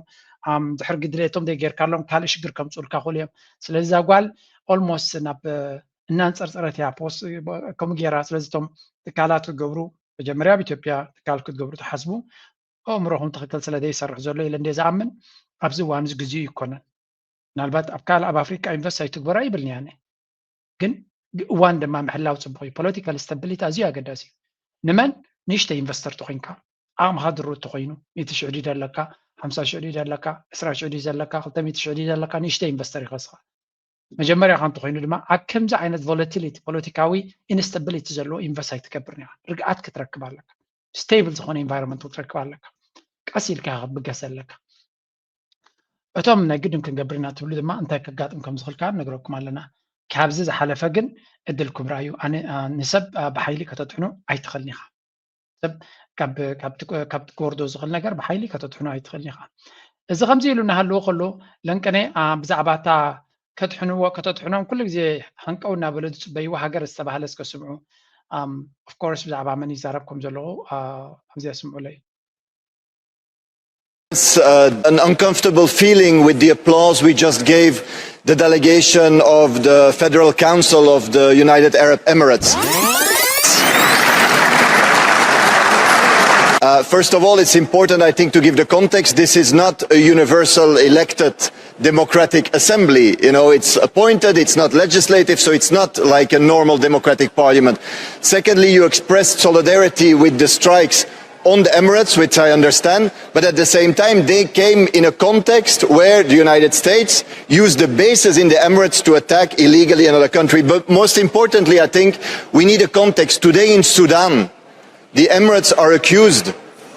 ድሕር ግድሌቶም ዘይጌርካሎም ካልእ ሽግር ከምፅኡልካ ክእሉ እዮም። ስለዚ እዛ ጓል ኦልሞስት ናብ እናንፀርፀረት እያ ፖስ ከምኡ ጌራ። ስለዚ እቶም ትካላት ክገብሩ መጀመርያ ኣብ ኢትዮጵያ ትካል ክትገብሩ ትሓስቡ ኣእምሮኹም ትኽክል ስለ ዘይሰርሕ ዘሎ ኢለ እንደ ዝኣምን ኣብዚ እዋን እዚ ግዜኡ ይኮነን። ምናልባት ኣብ ካልእ ኣብ ኣፍሪቃ ኢንቨስት ኣይትግበራ ይብልኒ ኣነ። ግን እዋን ድማ ምሕላው ፅቡቅ እዩ። ፖለቲካል ስታቢሊቲ ኣዝዩ ኣገዳሲ እዩ። ንመን ንእሽተይ ኢንቨስተር ተኮይንካ ዓቕምኻ ድሩት ተኮይኑ ሚእቲ ሽሕ ድዩ ዘለካ ሓምሳ ሽሕ ድዩ ዘለካ ዕስራ ሽሕ ድዩ ዘለካ ክልተ ሚእቲ ሽሕ ድዩ ዘለካ ንእሽተይ ኢንቨስተር ይኸስኻ። መጀመርያ ከም ተኮይኑ ድማ ኣብ ከምዚ ዓይነት ቮለቲሊቲ ፖለቲካዊ ኢንስታቢሊቲ ዘለዎ ኢንቨስት ኣይትገብርን ኢኻ። ርግኣት ክትረክብ ኣለካ። ስቴብል ዝኾነ ኢንቫይሮንመንት ክትረክብ ኣለካ። ቀስ ኢልካ ክትብገስ ኣለካ። እቶም ናይ ግድን ክንገብር ኢና ትብሉ ድማ እንታይ ከጋጥም ከም ዝኽእል ከዓ ነግረኩም ኣለና። ካብዚ ዝሓለፈ ግን እድልኩም ረኣዩ። ኣነ ንሰብ ብሓይሊ ከተጥሕኑ ኣይትኽእልን ኢኻ። ሰብ ካብ ክወርዶ ዝኽእል ነገር ብሓይሊ ከተጥሕኑ ኣይትኽእልን ኢኻ። እዚ ከምዚ ኢሉ እናሃለዎ ከሎ ለንቀነ ብዛዕባ እታ ከጥሕንዎ ከተጥሕኖም ኩሉ ግዜ ሃንቀው እናበሉ ዝፅበይዎ ሃገር ዝተባህለ እስከ ስምዑ። ኦፍኮርስ ብዛዕባ መን ይዛረብ ከም ዘለኹ ኣብዚኣ ስምዑለይ። It's uh, an uncomfortable feeling with the applause we just gave the delegation of the Federal Council of the United Arab Emirates. Uh, first of all, it's important, I think, to give the context. This is not a universal elected democratic assembly. You know, it's appointed, it's not legislative, so it's not like a normal democratic parliament. Secondly, you expressed solidarity with the strikes on the Emirates, which I understand, but at the same time, they came in a context where the United States used the bases in the Emirates to attack illegally another country. But most importantly, I think we need a context. Today in Sudan, the Emirates are accused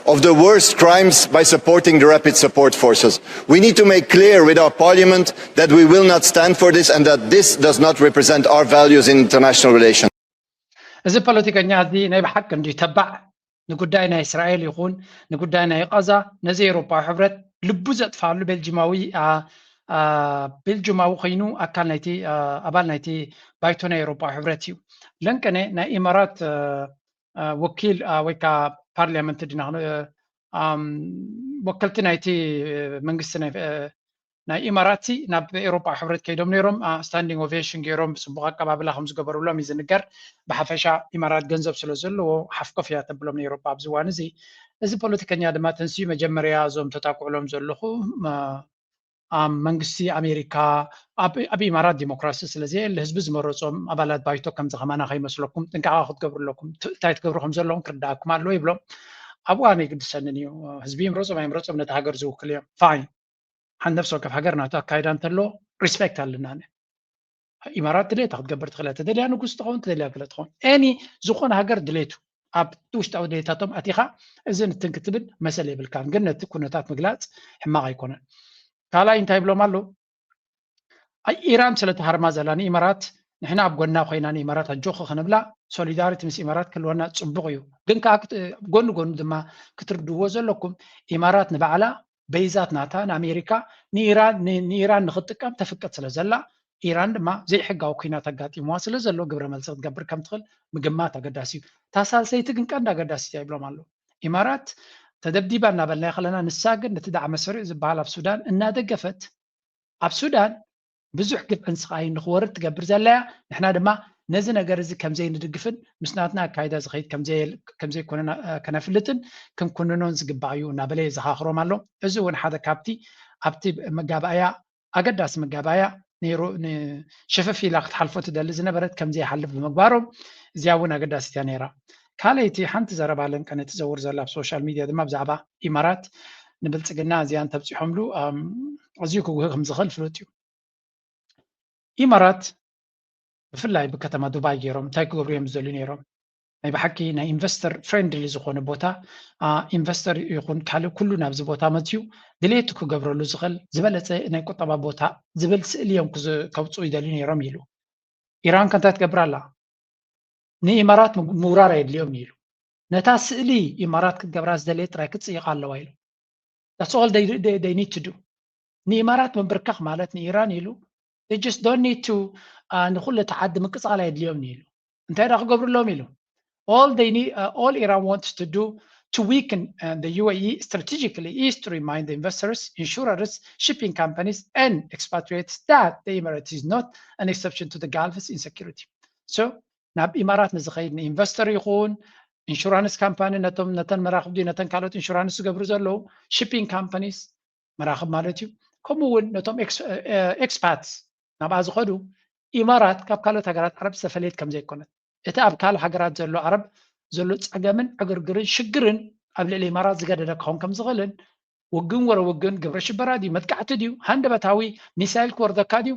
of the worst crimes by supporting the Rapid Support Forces. We need to make clear with our parliament that we will not stand for this and that this does not represent our values in international relations. እዚ ፖለቲከኛ እዚ ናይ ብሓቂ እንዲ ተባዕ ንጉዳይ ናይ እስራኤል ይኹን ንጉዳይ ናይ ቃዛ ነዚ ኤውሮፓዊ ሕብረት ልቡ ዘጥፋሉ ቤልጅማዊ ቤልጅማዊ ኮይኑ ኣካል ናይቲ ኣባል ናይቲ ባይቶ ናይ ኤውሮፓዊ ሕብረት እዩ። ለንቀነ ናይ ኢማራት ወኪል ወይ ከዓ ፓርሊያመንት ድና ወከልቲ ናይቲ መንግስቲ ናይ ኢማራት ናብ ኤውሮፓ ሕብረት ከይዶም ነይሮም ስታንዲንግ ኦቬሽን ገይሮም ብፅቡቅ ኣቀባብላ ከም ዝገበሩሎም እዩ ዝንገር። ብሓፈሻ ኢማራት ገንዘብ ስለ ዘለዎ ሓፍኮፍ እያ ተብሎም ንኤውሮፓ ኣብዚ እዋን እዚ። እዚ ፖለቲከኛ ድማ ተንስዩ መጀመርያ እዞም ተጣቅዑሎም ዘለኹ ኣብ መንግስቲ ኣሜሪካ ኣብ ኢማራት ዲሞክራሲ ስለ ዘየለ ህዝቢ ዝመረፆም ኣባላት ባይቶ ከምዚ ከማና ከይመስለኩም ጥንቃቐ ክትገብሩ ኣለኩም። እንታይ ትገብሩ ከም ዘለኹም ክርዳእኩም ኣለዎ ይብሎም። ኣብኡ ኣነ ይግድሰንን እዩ። ህዝቢ ይምረፆም ኣይምረፆም ነቲ ሃገር ዝውክል እዮም። ፋይን። ሓንቲ ነፍሲ ወከፍ ሃገር ናቱ ኣካይዳ እንተሎ ሪስፔክት ኣለና። ኢማራት ድሌታ ክትገብር ትኽእል እያ። ተደልያ ንጉስ ትኸውን፣ ተደልያ ገለ ትኸውን። ኤኒ ዝኾነ ሃገር ድሌቱ ኣብቲ ውሽጣዊ ድሌታቶም ኣቲኻ እዚ ንትን ክትብል መሰል የብልካን። ግን ነቲ ኩነታት ምግላፅ ሕማቕ ኣይኮነን። ካልኣይ እንታይ ይብሎም ኣለዉ? ኢራን ስለ ትሃርማ ዘላ ንኢማራት ንሕና ኣብ ጎና ኮይና ንኢማራት ኣጆኺ ክንብላ ሶሊዳሪቲ ምስ ኢማራት ክህልወና ፅቡቕ እዩ። ግን ከዓ ጎኒ ጎኒ ድማ ክትርድዎ ዘለኩም ኢማራት ንባዕላ በይዛት ናታ ንኣሜሪካ ንኢራን ንኢራን ንክትጥቀም ተፍቅድ ስለ ዘላ ኢራን ድማ ዘይሕጋዊ ኩናት ኣጋጢምዋ ስለ ዘሎ ግብረ መልሲ ክትገብር ከም ትኽእል ምግማት ኣገዳሲ እዩ። እታ ሳልሰይቲ ግን ቀንዲ ኣገዳሲት እያ ይብሎም ኣለዉ። ኢማራት ተደብዲባ እናበልናዮ ከለና ንሳ ግን ነቲ ዳዕመ ሰሪዕ ዝበሃል ኣብ ሱዳን እናደገፈት ኣብ ሱዳን ብዙሕ ግፍዕን ስቓይን ንክወርድ ትገብር ዘላ እያ። ንሕና ድማ ነዚ ነገር እዚ ከም ዘይንድግፍን ምስ ናትና ኣካይዳ ዝኸይድ ከም ዘይኮነ ከነፍልጥን ክንኩንኖን ዝግባእ እዩ እናበለ የዘኻኽሮም ኣሎ። እዚ እውን ሓደ ካብቲ ኣብቲ መጋባእያ ኣገዳሲ መጋባእያ ነይሩ። ንሽፍፍ ኢላ ክትሓልፎ ትደሊ ዝነበረት ከም ዘይሓልፍ ብምግባሮም እዚኣ እውን ኣገዳሲት እያ ነይራ። ካልኣይቲ ሓንቲ ዘረባ ለንቀነ ትዘውር ዘላ ኣብ ሶሻል ሚድያ ድማ ብዛዕባ ኢማራት ንብልፅግና እዚኣ እንተብፂሖምሉ ኣዝዩ ክጉሂ ከም ዝኽእል ፍሉጥ እዩ። ኢማራት ብፍላይ ብከተማ ዱባይ ገይሮም እንታይ ክገብሩ እዮም ዝደልዩ ነይሮም? ናይ ብሓቂ ናይ ኢንቨስተር ፍሬንድሊ ዝኾነ ቦታ ኢንቨስተር ይኹን ካልእ ኩሉ ናብዚ ቦታ መፅዩ ድሌቱ ክገብረሉ ዝኽእል ዝበለፀ ናይ ቁጠባ ቦታ ዝብል ስእሊ እዮም ከውፅኡ ይደልዩ ነይሮም ኢሉ። ኢራን ከ እንታይ ትገብር ኣላ? ንኢማራት ምውራር ኣየድልዮም ኢሉ። ነታ ስእሊ ኢማራት ክትገብራ ዝደለየ ጥራይ ክትፅይቓ ኣለዋ ኢሉ። That's all they, they, they need to do። ንኢማራት ምብርከኽ ማለት ንኢራን ኢሉ they just don't need to ንኩሉ እቲ ዓዲ ምቅፃል ኣየድልዮም ኢሉ። እንታይ ዳ ክገብርሎም ኢሉ? All they need, uh, all Iran wants to do to weaken uh, the U A E strategically is to remind the investors, insurers, shipping companies, and expatriates that the Emirates is not an exception to the Gulf's insecurity. So ናብ ኢማራት ንዝኸይድ ንኢንቨስተር ይኹን ኢንሹራንስ ካምፓኒ ነቶም ነተን መራኽብ ድዩ ነተን ካልኦት ኢንሹራንስ ዝገብሩ ዘለዉ shipping companies መራኽብ ማለት እዩ። ከምኡ እውን ነቶም expats ናብኣ ዝኸዱ ኢማራት ካብ ካልኦት ሃገራት ዓረብ ዝተፈለየት ከም ዘይኮነት፣ እቲ ኣብ ካልእ ሃገራት ዘሎ ዓረብ ዘሎ ፀገምን ዕግርግርን ሽግርን ኣብ ልዕሊ ኢማራት ዝገደደ ክኸውን ከም ዝኽእልን ውግን ወረ ውግን ግብረ ሽበራ ድዩ መጥቃዕቲ ድዩ ሃንደበታዊ ሚሳይል ክወርደካ ድዩ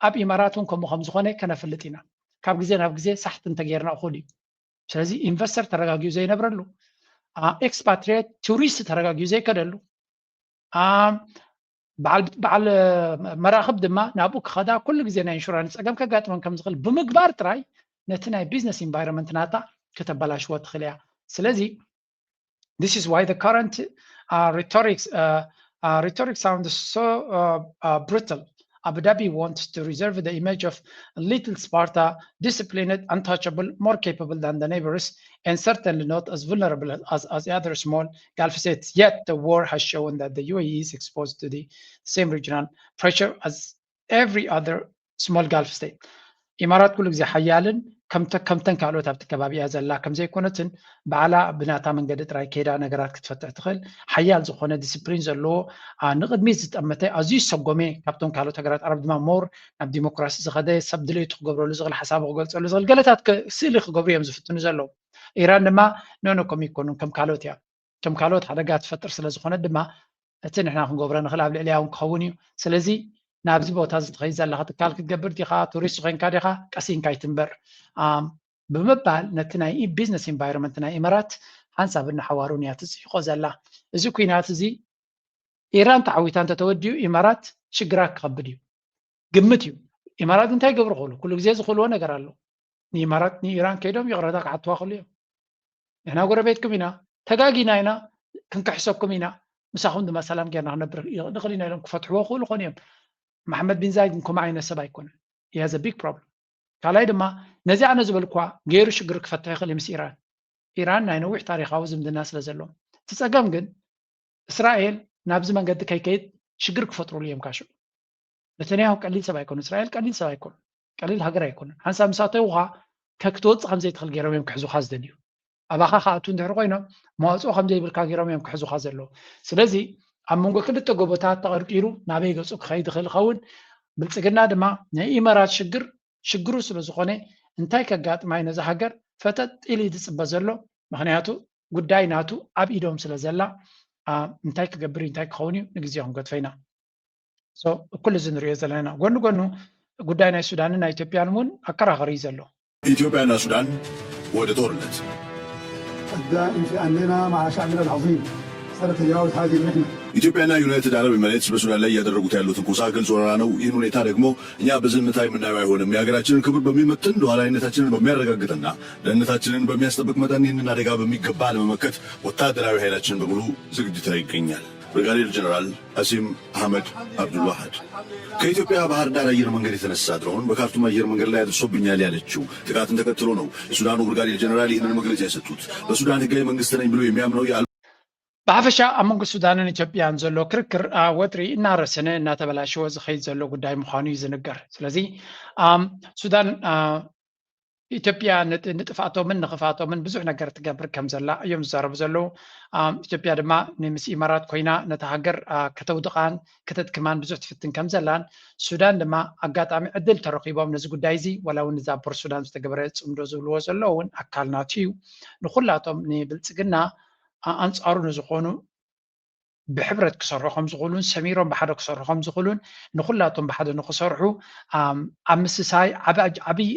ኣብ ኢማራት እውን ከምኡ ከም ዝኾነ ከነፍልጥ ኢና። ካብ ግዜ ናብ ግዜ ሳሕቲ እንተጌርና እኹል እዩ። ስለዚ ኢንቨስተር ተረጋጊኡ ዘይነብረሉ፣ expatriate ቱሪስት ተረጋጊኡ ዘይከደሉ፣ በዓል መራኽብ ድማ ናብኡ ክኸዳ ኩሉ ግዜ ናይ ኢንሹራንስ ፀገም ከጋጥመን ከም ዝኽእል ብምግባር ጥራይ ነቲ ናይ ቢዝነስ ኢንቫይሮንመንት ናታ ከተበላሽዎ ትኽእል እያ። ስለዚ this is why the current uh, rhetoric uh, uh, rhetoric sounds so uh, uh, brutal. Abu Dhabi wants to reserve the image of little Sparta, disciplined, untouchable, more capable than the neighbors, and certainly not as vulnerable as, as the other small Gulf states. Yet the war has shown that the U A E is exposed to the same regional pressure as every other small Gulf state. ኢማራት ኩሉ ግዜ ሓያልን ከምተን ካልኦት ኣብቲ ከባቢ እያ ዘላ ከም ዘይኮነትን ባዕላ ብናታ መንገዲ ጥራይ ከይዳ ነገራት ክትፈትሕ ትኽእል ሓያል ዝኾነ ዲስፕሊን ዘለዎ ንቕድሚት ዝጠመተ ኣዝዩ ዝሰጎመ ካብቶም ካልኦት ሃገራት ዓረብ ድማ ሞር ናብ ዲሞክራሲ ዝኸደ ሰብ ድሌቱ ክገብረሉ ዝኽእል ሓሳቡ ክገልፀሉ ዝኽእል ገለታት ስእሊ ክገብሩ እዮም ዝፍትኑ ዘለዉ። ኢራን ድማ ኖኖ ከም ይኮኑን ከም ካልኦት እያ ከም ካልኦት ሓደጋ ትፈጥር ስለ ዝኾነ ድማ እቲ ንሕና ክንገብሮ ንኽእል ኣብ ልዕሊያ እውን ክኸውን እዩ። ስለዚ ናብዚ ቦታ እዚ ትኸይድ ዘለኻ ትካል ክትገብር ዲኻ ቱሪስት ኮይንካ ዲኻ ቀሲንካ ይትንበር ብምባል ነቲ ናይ ቢዝነስ ኢንቫይሮንመንት ናይ ኢመራት ሓንሳብ እናሓዋሩን እያ ትፅይቆ ዘላ። እዚ ኩናት እዚ ኢራን ተዓዊታ እንተተወዲኡ ኢመራት ሽግራ ክኸብድ እዩ ግምት እዩ። ኢማራት እንታይ ይገብሩ ክእሉ ኩሉ ግዜ ዝኽእልዎ ነገር ኣሎ። ንኢማራት ንኢራን ከይዶም ይቕረታ ክሓትዋ ክእሉ እዮም። ንሕና ጎረቤትኩም ኢና ተጋጊና ኢና ክንክሕሰኩም ኢና ምሳኹም ድማ ሰላም ጌርና ክነብር ንኽእል ኢና ኢሎም ክፈትሕዎ ክእሉ ኾኑ እዮም። መሓመድ ቢን ዛይድ ግን ከምኡ ዓይነት ሰብ ኣይኮነን። He has a big problem። ካልኣይ ድማ ነዚ ኣነ ዝበልኳ ገይሩ ሽግር ክፈትሕ ይኽእል ምስ ኢራን። ኢራን ናይ ነዊሕ ታሪኻዊ ዝምድና ስለ ዘለዎም እቲ ፀገም ግን እስራኤል ናብዚ መንገዲ ከይከይድ ሽግር ክፈጥሩሉ እዮም ካሽዑ። ነተንያሁ ቀሊል ሰብ ኣይኮኑ እስራኤል ቀሊል ሰብ ኣይኮኑ ቀሊል ሃገር ኣይኮኑን ሓንሳብ ምስ ኣተውኻ ከክትወፅእ ከም ዘይትኽእል ገይሮም እዮም ክሕዙኻ ዝደልዩ። ኣባኻ ከኣቱ እንድሕር ኮይኖም መዋፅኦ ከም ዘይብልካ ገይሮም እዮም ክሕዙኻ ዘለዉ። ስለዚ ኣብ መንጎ ክልተ ጎቦታት ተቐርቂሩ ናበይ ገፁ ክኸይድ ይኽእል ይኸውን። ብልፅግና ድማ ናይ ኢመራት ሽግር ሽግሩ ስለ ዝኾነ እንታይ ከጋጥማ እዩ ነዛ ሃገር ፈጠጥ ኢሉ ዝፅበ ዘሎ። ምክንያቱ ጉዳይ ናቱ ኣብ ኢዶም ስለ ዘላ እንታይ ክገብር እንታይ ክኸውን እዩ ንግዜ ክንገድፎ ኢና። እኩል እዚ ንሪኦ ዘለና ኢና። ጎኒ ጎኑ ጉዳይ ናይ ሱዳንን ናይ ኢትዮጵያን እውን ኣከራኸሪ እዩ ዘሎ። ኢትዮጵያና ሱዳን ወደ ጦርነት قد انفي عندنا مع شعبنا العظيم ستتجاوز هذه المحنة. ኢትዮጵያና ዩናይትድ አረብ ኤምሬትስ በሱዳን ላይ እያደረጉት ያለው ትንኮሳ ግልጽ ወረራ ነው። ይህን ሁኔታ ደግሞ እኛ በዝምታ የምናየው አይሆንም። የሀገራችንን ክብር በሚመጥን ሉዓላዊነታችንን በሚያረጋግጥና ደህንነታችንን በሚያስጠብቅ መጠን ይህንን አደጋ በሚገባ ለመመከት ወታደራዊ ኃይላችንን በሙሉ ዝግጅት ላይ ይገኛል። ብርጋዴር ጀነራል አሲም አህመድ አብዱልዋሃድ ከኢትዮጵያ ባህር ዳር አየር መንገድ የተነሳ ድሮን በካርቱም አየር መንገድ ላይ አድርሶብኛል ያለችው ጥቃትን ተከትሎ ነው የሱዳኑ ብርጋዴር ጀነራል ይህንን መግለጫ የሰጡት። በሱዳን ህጋዊ መንግስት ነኝ ብሎ የሚያምነው የአል ብሓፈሻ ኣብ መንጎ ሱዳንን ኢትዮጵያን ዘሎ ክርክር ወጥሪ እናረሰነ እናተበላሸወ ዝኸይድ ዘሎ ጉዳይ ምዃኑ እዩ ዝንገር። ስለዚ ሱዳን ኢትዮጵያ ንጥፍኣቶምን ንኽፍኣቶምን ብዙሕ ነገር ትገብር ከም ዘላ እዮም ዝዛረቡ ዘለዉ። ኢትዮጵያ ድማ ንምስ ኢማራት ኮይና ነታ ሃገር ከተውድቓን ከተድክማን ብዙሕ ትፍትን ከም ዘላን ሱዳን ድማ ኣጋጣሚ ዕድል ተረኺቦም ነዚ ጉዳይ እዚ ዋላ እውን እዛ ፖርት ሱዳን ዝተገበረ ፅምዶ ዝብልዎ ዘለዉ እውን ኣካል ናቱ እዩ። ንኩላቶም ንብልፅግና ኣንፃሩ ንዝኾኑ ብሕብረት ክሰርሑ ከም ዝኽእሉን ሰሚሮም ብሓደ ክሰርሑ ከም ዝኽእሉን ንኩላቶም ብሓደ ንክሰርሑ ኣብ ምስሳይ ዓብይ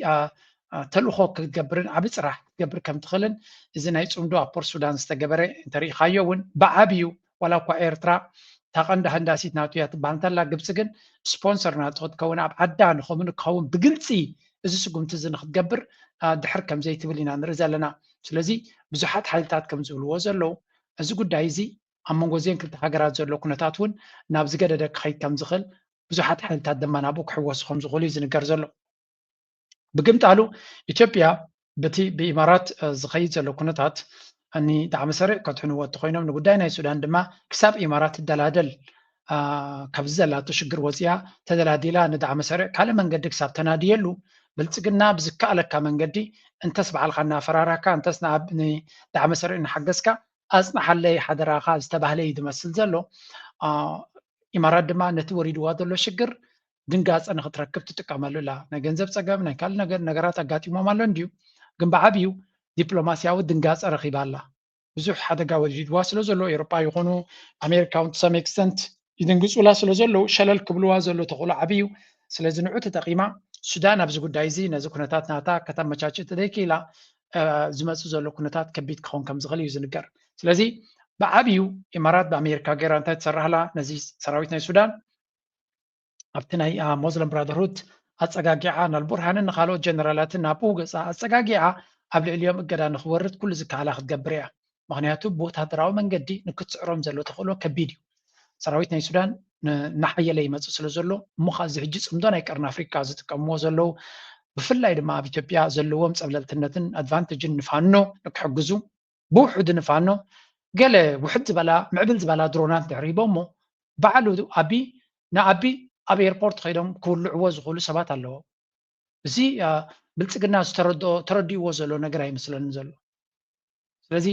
ተልእኾ ክትገብርን ዓብ ፅራሕ ክትገብር ከም ትኽእልን እዚ ናይ ፅምዶ ኣብ ፖርት ሱዳን ዝተገበረ እንተሪኢኻዮ እውን ብዓብዩ ዋላ እኳ ኤርትራ እታ ቀንዲ ሃንዳሲት ናቱ እያ ትበሃል እንተላ ግብፂ ግን ስፖንሰር ናቱ ክትከውን ኣብ ዓዳ ንኸምን ክኸውን ብግልፂ እዚ ስጉምቲ እዚ ንክትገብር ድሕር ከም ዘይትብል ኢና ንርኢ ዘለና። ስለዚ ብዙሓት ሓይልታት ከም ዝብልዎ ዘለዉ፣ እዚ ጉዳይ እዚ ኣብ መንጎ እዚአን ክልተ ሃገራት ዘሎ ኩነታት እውን ናብ ዝገደደ ክኸይድ ከም ዝኽእል፣ ብዙሓት ሓይልታት ድማ ናብኡ ክሕወሱ ከም ዝኽእሉ እዩ ዝንገር ዘሎ። ብግምጣሉ ኢትዮጵያ በቲ ብኢማራት ዝኸይድ ዘሎ ኩነታት ንዳዕመ ሰሪዕ ከድሕንዎ እንተኾይኖም፣ ንጉዳይ ናይ ሱዳን ድማ ክሳብ ኢማራት ትደላደል፣ ካብዚ ዘላቶ ሽግር ወፂኣ ተደላዲላ ንዳዕመ ሰሪዕ ካልእ መንገዲ ክሳብ ተናድየሉ፣ ብልፅግና ብዝከኣለካ መንገዲ፣ እንተስ ባዕልካ እናፈራራካ፣ እንተስ ንዳዕመ ሰሪዕ እናሓገዝካ፣ ኣፅንሓለይ ሓደራኻ ዝተባህለ እዩ ዝመስል ዘሎ። ኢማራት ድማ ነቲ ወሪድዋ ዘሎ ሽግር ድንጋፀ ንክትረክብ ትጥቀመሉ ኣላ። ናይ ገንዘብ ፀገም፣ ናይ ካልእ ነገር ነገራት ኣጋጢሞም ኣሎ እንድዩ፣ ግን ብዓብዩ ዲፕሎማስያዊ ድንጋፀ ረኺባ ኣላ። ብዙሕ ሓደጋ ወሪድዋ ስለ ዘሎ፣ ኤውሮጳ ይኹኑ ኣሜሪካ እውን to some extent ይድንግፁላ ስለ ዘለዉ፣ ሸለል ክብልዋ ዘሎ ተኽእሎ ዓብዩ። ስለዚ ንዑ ተጠቒማ ሱዳን ኣብዚ ጉዳይ እዚ ነዚ ኩነታት ናታ ከተመቻችእ ተዘይክኢላ፣ ዝመፅእ ዘሎ ኩነታት ከቢድ ክኸውን ከም ዝኽእል እዩ ዝንገር። ስለዚ ብዓብዩ ኢማራት ብኣሜሪካ ገይራ እንታይ ትሰርሕ ኣላ? ነዚ ሰራዊት ናይ ሱዳን ኣብቲ ናይ ሞስለም ብራደርሁድ ኣፀጋጊዓ፣ ንኣልቡርሃንን ንካልኦት ጀነራላትን ናብኡ ገፃ ኣፀጋጊዓ ኣብ ልዕሊኦም እገዳ ንክወርድ ኩሉ ዝከኣላ ክትገብር እያ። ምክንያቱ ብወታደራዊ መንገዲ ንክትስዕሮም ዘሎ ተኽእሎ ከቢድ እዩ። ሰራዊት ናይ ሱዳን እናሓየለ ይመፅእ ስለ ዘሎ፣ እሞ ከዚ ሕጂ ፅምዶ ናይ ቀርኒ ኣፍሪካ ዝጥቀምዎ ዘለዉ፣ ብፍላይ ድማ ኣብ ኢትዮጵያ ዘለዎም ፀብለልትነትን ኣድቫንቴጅን ንፋኖ ንክሕግዙ፣ ብውሕዱ ንፋኖ ገለ ውሕድ ዝበላ ምዕብል ዝበላ ድሮናት ድሕሪ ሂቦሞ፣ ባዕሉ ኣቢ ንኣቢ ኣብ ኤርፖርት ከይዶም ክውልዕዎ ዝኽእሉ ሰባት ኣለዎ። እዚ ብልፅግና ዝተረድኦ ተረዲእዎ ዘሎ ነገር ኣይመስለንን ዘሎ። ስለዚ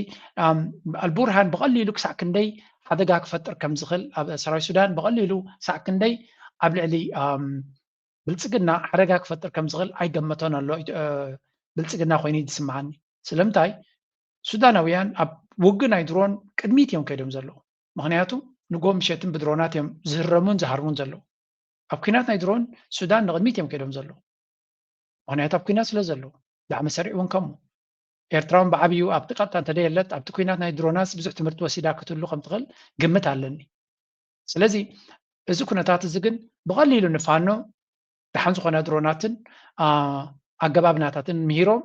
ኣልቡርሃን ብቐሊሉ ክሳዕ ክንደይ ሓደጋ ክፈጥር ከም ዝኽእል፣ ኣብ ሰራዊት ሱዳን ብቐሊሉ ክሳዕ ክንደይ ኣብ ልዕሊ ብልፅግና ሓደጋ ክፈጥር ከም ዝኽእል ኣይገመቶን ኣሎ። ብልፅግና ኮይኑ እዩ ዝስምዓኒ። ስለምንታይ? ሱዳናውያን ኣብ ውግእ ናይ ድሮን ቅድሚት እዮም ከይዶም ዘለዉ። ምክንያቱ ንጎ ምሸትን ብድሮናት እዮም ዝህረሙን ዝሃርሙን ዘለዉ። ኣብ ኩናት ናይ ድሮን ሱዳን ንቅድሚት እዮም ከይዶም ዘለዉ። ምክንያቱ ኣብ ኩናት ስለ ዘለዉ። ዳዕመ ሰሪዕ እውን ከምኡ። ኤርትራ እውን ብዓብዩ ኣብቲ ቀጥታ እንተደየለት ኣብቲ ኩናት ናይ ድሮናት ብዙሕ ትምህርቲ ወሲዳ ክትህሉ ከም ትኽእል ግምት ኣለኒ። ስለዚ እዚ ኩነታት እዚ ግን ብቐሊሉ ንፋኖ ደሓን ዝኾነ ድሮናትን ኣገባብ ናታትን ምሂሮም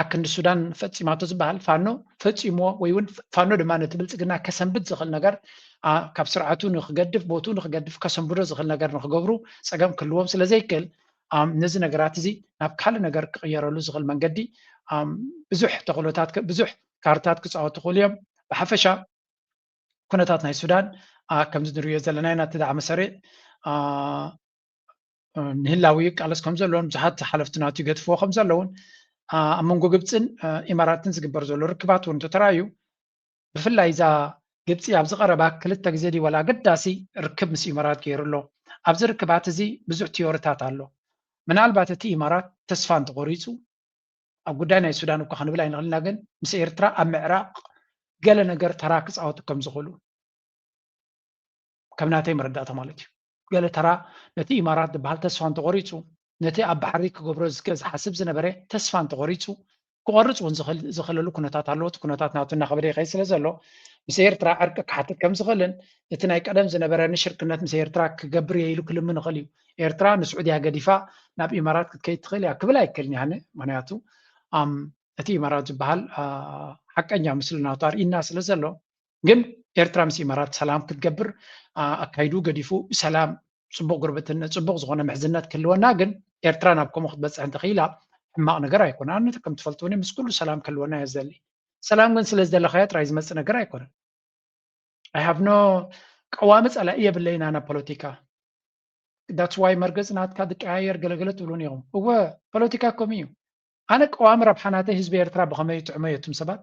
ኣክንዲ ሱዳን ፈፂማቶ ዝበሃል ፋኖ ፈፂምዎ ወይ እውን ፋኖ ድማ ነቲ ብልፅግና ከሰንብድ ዝኽእል ነገር ካብ ስርዓቱ ንክገድፍ ቦቱ ንክገድፍ ከሰንብዶ ዝኽእል ነገር ንክገብሩ ፀገም ክህልዎም ስለ ዘይክእል ነዚ ነገራት እዚ ናብ ካልእ ነገር ክቕየረሉ ዝኽእል መንገዲ ብዙሕ ተኽእሎታት ብዙሕ ካርታት ክፃወቱ ይኽእሉ እዮም። ብሓፈሻ ኩነታት ናይ ሱዳን ከምዚ ንሪኦ ዘለና ኢና። እቲ ዳዕመ ሰሪዕ ንህላዊ ይቃለስ ከም ዘለውን ብዙሓት ሓለፍቲ ናቱ ይገድፍዎ ከም ዘለውን ኣብ መንጎ ግብፅን ኢማራትን ዝግበር ዘሎ ርክባት እውን እንተተራእዩ ብፍላይ እዛ ግብፂ ኣብዚ ቀረባ ክልተ ግዜ ድዩ ዋላ ኣገዳሲ ርክብ ምስ ኢማራት ገይሩ ኣሎ። ኣብዚ ርክባት እዚ ብዙሕ ቲዮሪታት ኣሎ። ምናልባት እቲ ኢማራት ተስፋ እንተቆሪፁ ኣብ ጉዳይ ናይ ሱዳን እኳ ክንብል ኣይንኽእልና፣ ግን ምስ ኤርትራ ኣብ ምዕራቕ ገለ ነገር ተራ ክፃወቱ ከም ዝኽእሉ ከም ናተይ መረዳእታ ማለት እዩ። ገለ ተራ ነቲ ኢማራት ዝበሃል ተስፋ እንተቆሪፁ ነቲ ኣብ ባሕሪ ክገብሮ ዝሓስብ ዝነበረ ተስፋ እንተቆሪፁ ክቆርፅ እውን ዝኽእለሉ ኩነታት ኣለዎ። እቲ ኩነታት ናቱ እናኸበደ ይኸይድ ስለ ዘሎ ምስ ኤርትራ ዕርቂ ክሓትት ከም ዝኽእልን እቲ ናይ ቀደም ዝነበረ ንሽርክነት ምስ ኤርትራ ክገብር እየ ኢሉ ክልምን ይኽእል እዩ። ኤርትራ ንስዑድያ ገዲፋ ናብ ኢማራት ክትከይድ ትኽእል እያ ክብል ኣይክእልን እየ ኣነ። ምክንያቱ እቲ ኢማራት ዝበሃል ሓቀኛ ምስሊ ናቱ ኣርእና ስለ ዘሎ፣ ግን ኤርትራ ምስ ኢማራት ሰላም ክትገብር ኣካይዱ ገዲፉ ብሰላም ፅቡቕ ጉርብትና ፅቡቕ ዝኾነ ምሕዝነት ክህልወና፣ ግን ኤርትራ ናብ ከምኡ ክትበፅሕ እንተኽኢላ ሕማቕ ነገር ኣይኮነ። ኣነ ከም ትፈልጥኒ ምስ ኩሉ ሰላም ክህልወና እየ ዝደሊ። ሰላም ግን ስለ ዝደለኻዮ ጥራይ ዝመፅእ ነገር ኣይኮነን። I have no ቀዋሚ ፀላኢ የብለይን ኣነ ፖለቲካ። That's why መርገፂ ናትካ ዝቀያየር ገለገለ ትብሉን ኢኹም። እወ ፖለቲካ ከምኡ እዩ። ኣነ ቀዋሚ ረብሓ ናተይ ህዝቢ ኤርትራ ብኸመይ ይጥዕሞ እየ። እቱም ሰባት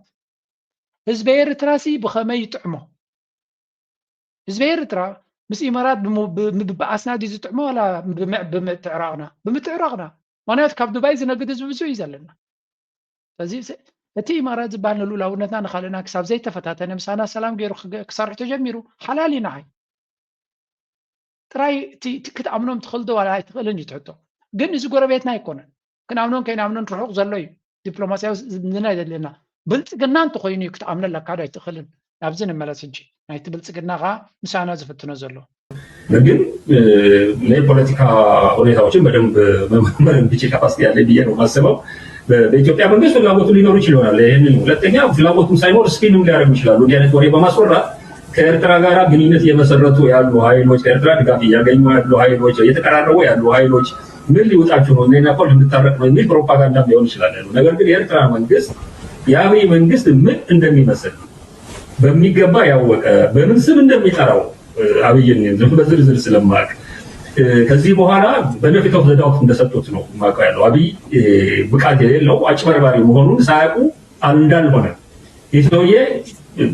ህዝቢ ኤርትራ ሲ ብኸመይ ይጥዕሞ? ህዝቢ ኤርትራ ምስ ኢማራት ብምብኣስና ድዩ ዝጥዕሞ ዋላ ብምትዕራቕና? ብምትዕራቕና። ምክንያቱ ካብ ዱባይ ዝነግድ ህዝቢ ብዙሕ እዩ ዘለና። ስለዚ እቲ ኢማራት ዝበሃል ንልኡላውነትና ንካልእና ክሳብ ዘይተፈታተነ ምሳና ሰላም ገይሩ ክሰርሕ ተጀሚሩ ሓላል እዩ ንዓይ። ጥራይ ክትኣምኖም ትኽእል ዶ ዋላ ኣይትኽእልን እዩ ትሕቶ። ግን እዚ ጎረቤትና ኣይኮነን። ክንኣምኖን ከይንኣምኖን ርሑቕ ዘሎ እዩ። ዲፕሎማስያዊ ዝምድና የድልየና። ብልፅግና እንተኾይኑ እዩ ክትኣምኖ ኣለካ ዶ ኣይትኽእልን? ናብዚ ንመለስ ሕጂ። ናይቲ ብልፅግና ኸዓ ምሳና ዝፍትኖ ዘሎ። ግን ናይ ፖለቲካ ሁኔታዎችን በደንብ መመርመር የሚችል ካፓሲቲ ያለ ብዬ ነው የማስበው። በኢትዮጵያ መንግስት ፍላጎቱ ሊኖር ይችል ይሆናል። ይህንን ሁለተኛ ፍላጎቱም ሳይኖር ስፒንም ሊያደርጉ ይችላሉ። እንዲህ አይነት ወሬ በማስወራት ከኤርትራ ጋር ግንኙነት እየመሰረቱ ያሉ ኃይሎች፣ ከኤርትራ ድጋፍ እያገኙ ያሉ ኃይሎች፣ እየተቀራረቡ ያሉ ኃይሎች ምን ሊወጣችሁ ነው? እኔና እኮ ልንታረቅ ነው የሚል ፕሮፓጋንዳ ሊሆን ይችላል። ነገር ግን የኤርትራ መንግስት፣ የአብይ መንግስት ምን እንደሚመስል በሚገባ ያወቀ፣ በምን ስም እንደሚጠራው አብይን ዝም በዝርዝር ስለማቅ ከዚህ በኋላ benefit of the doubt እንደሰጡት ነው የማውቀው ያለው። አብይ ብቃት የሌለው አጭበርባሪ መሆኑን ሳያውቁ እንዳልሆነ ይህ ሰውዬ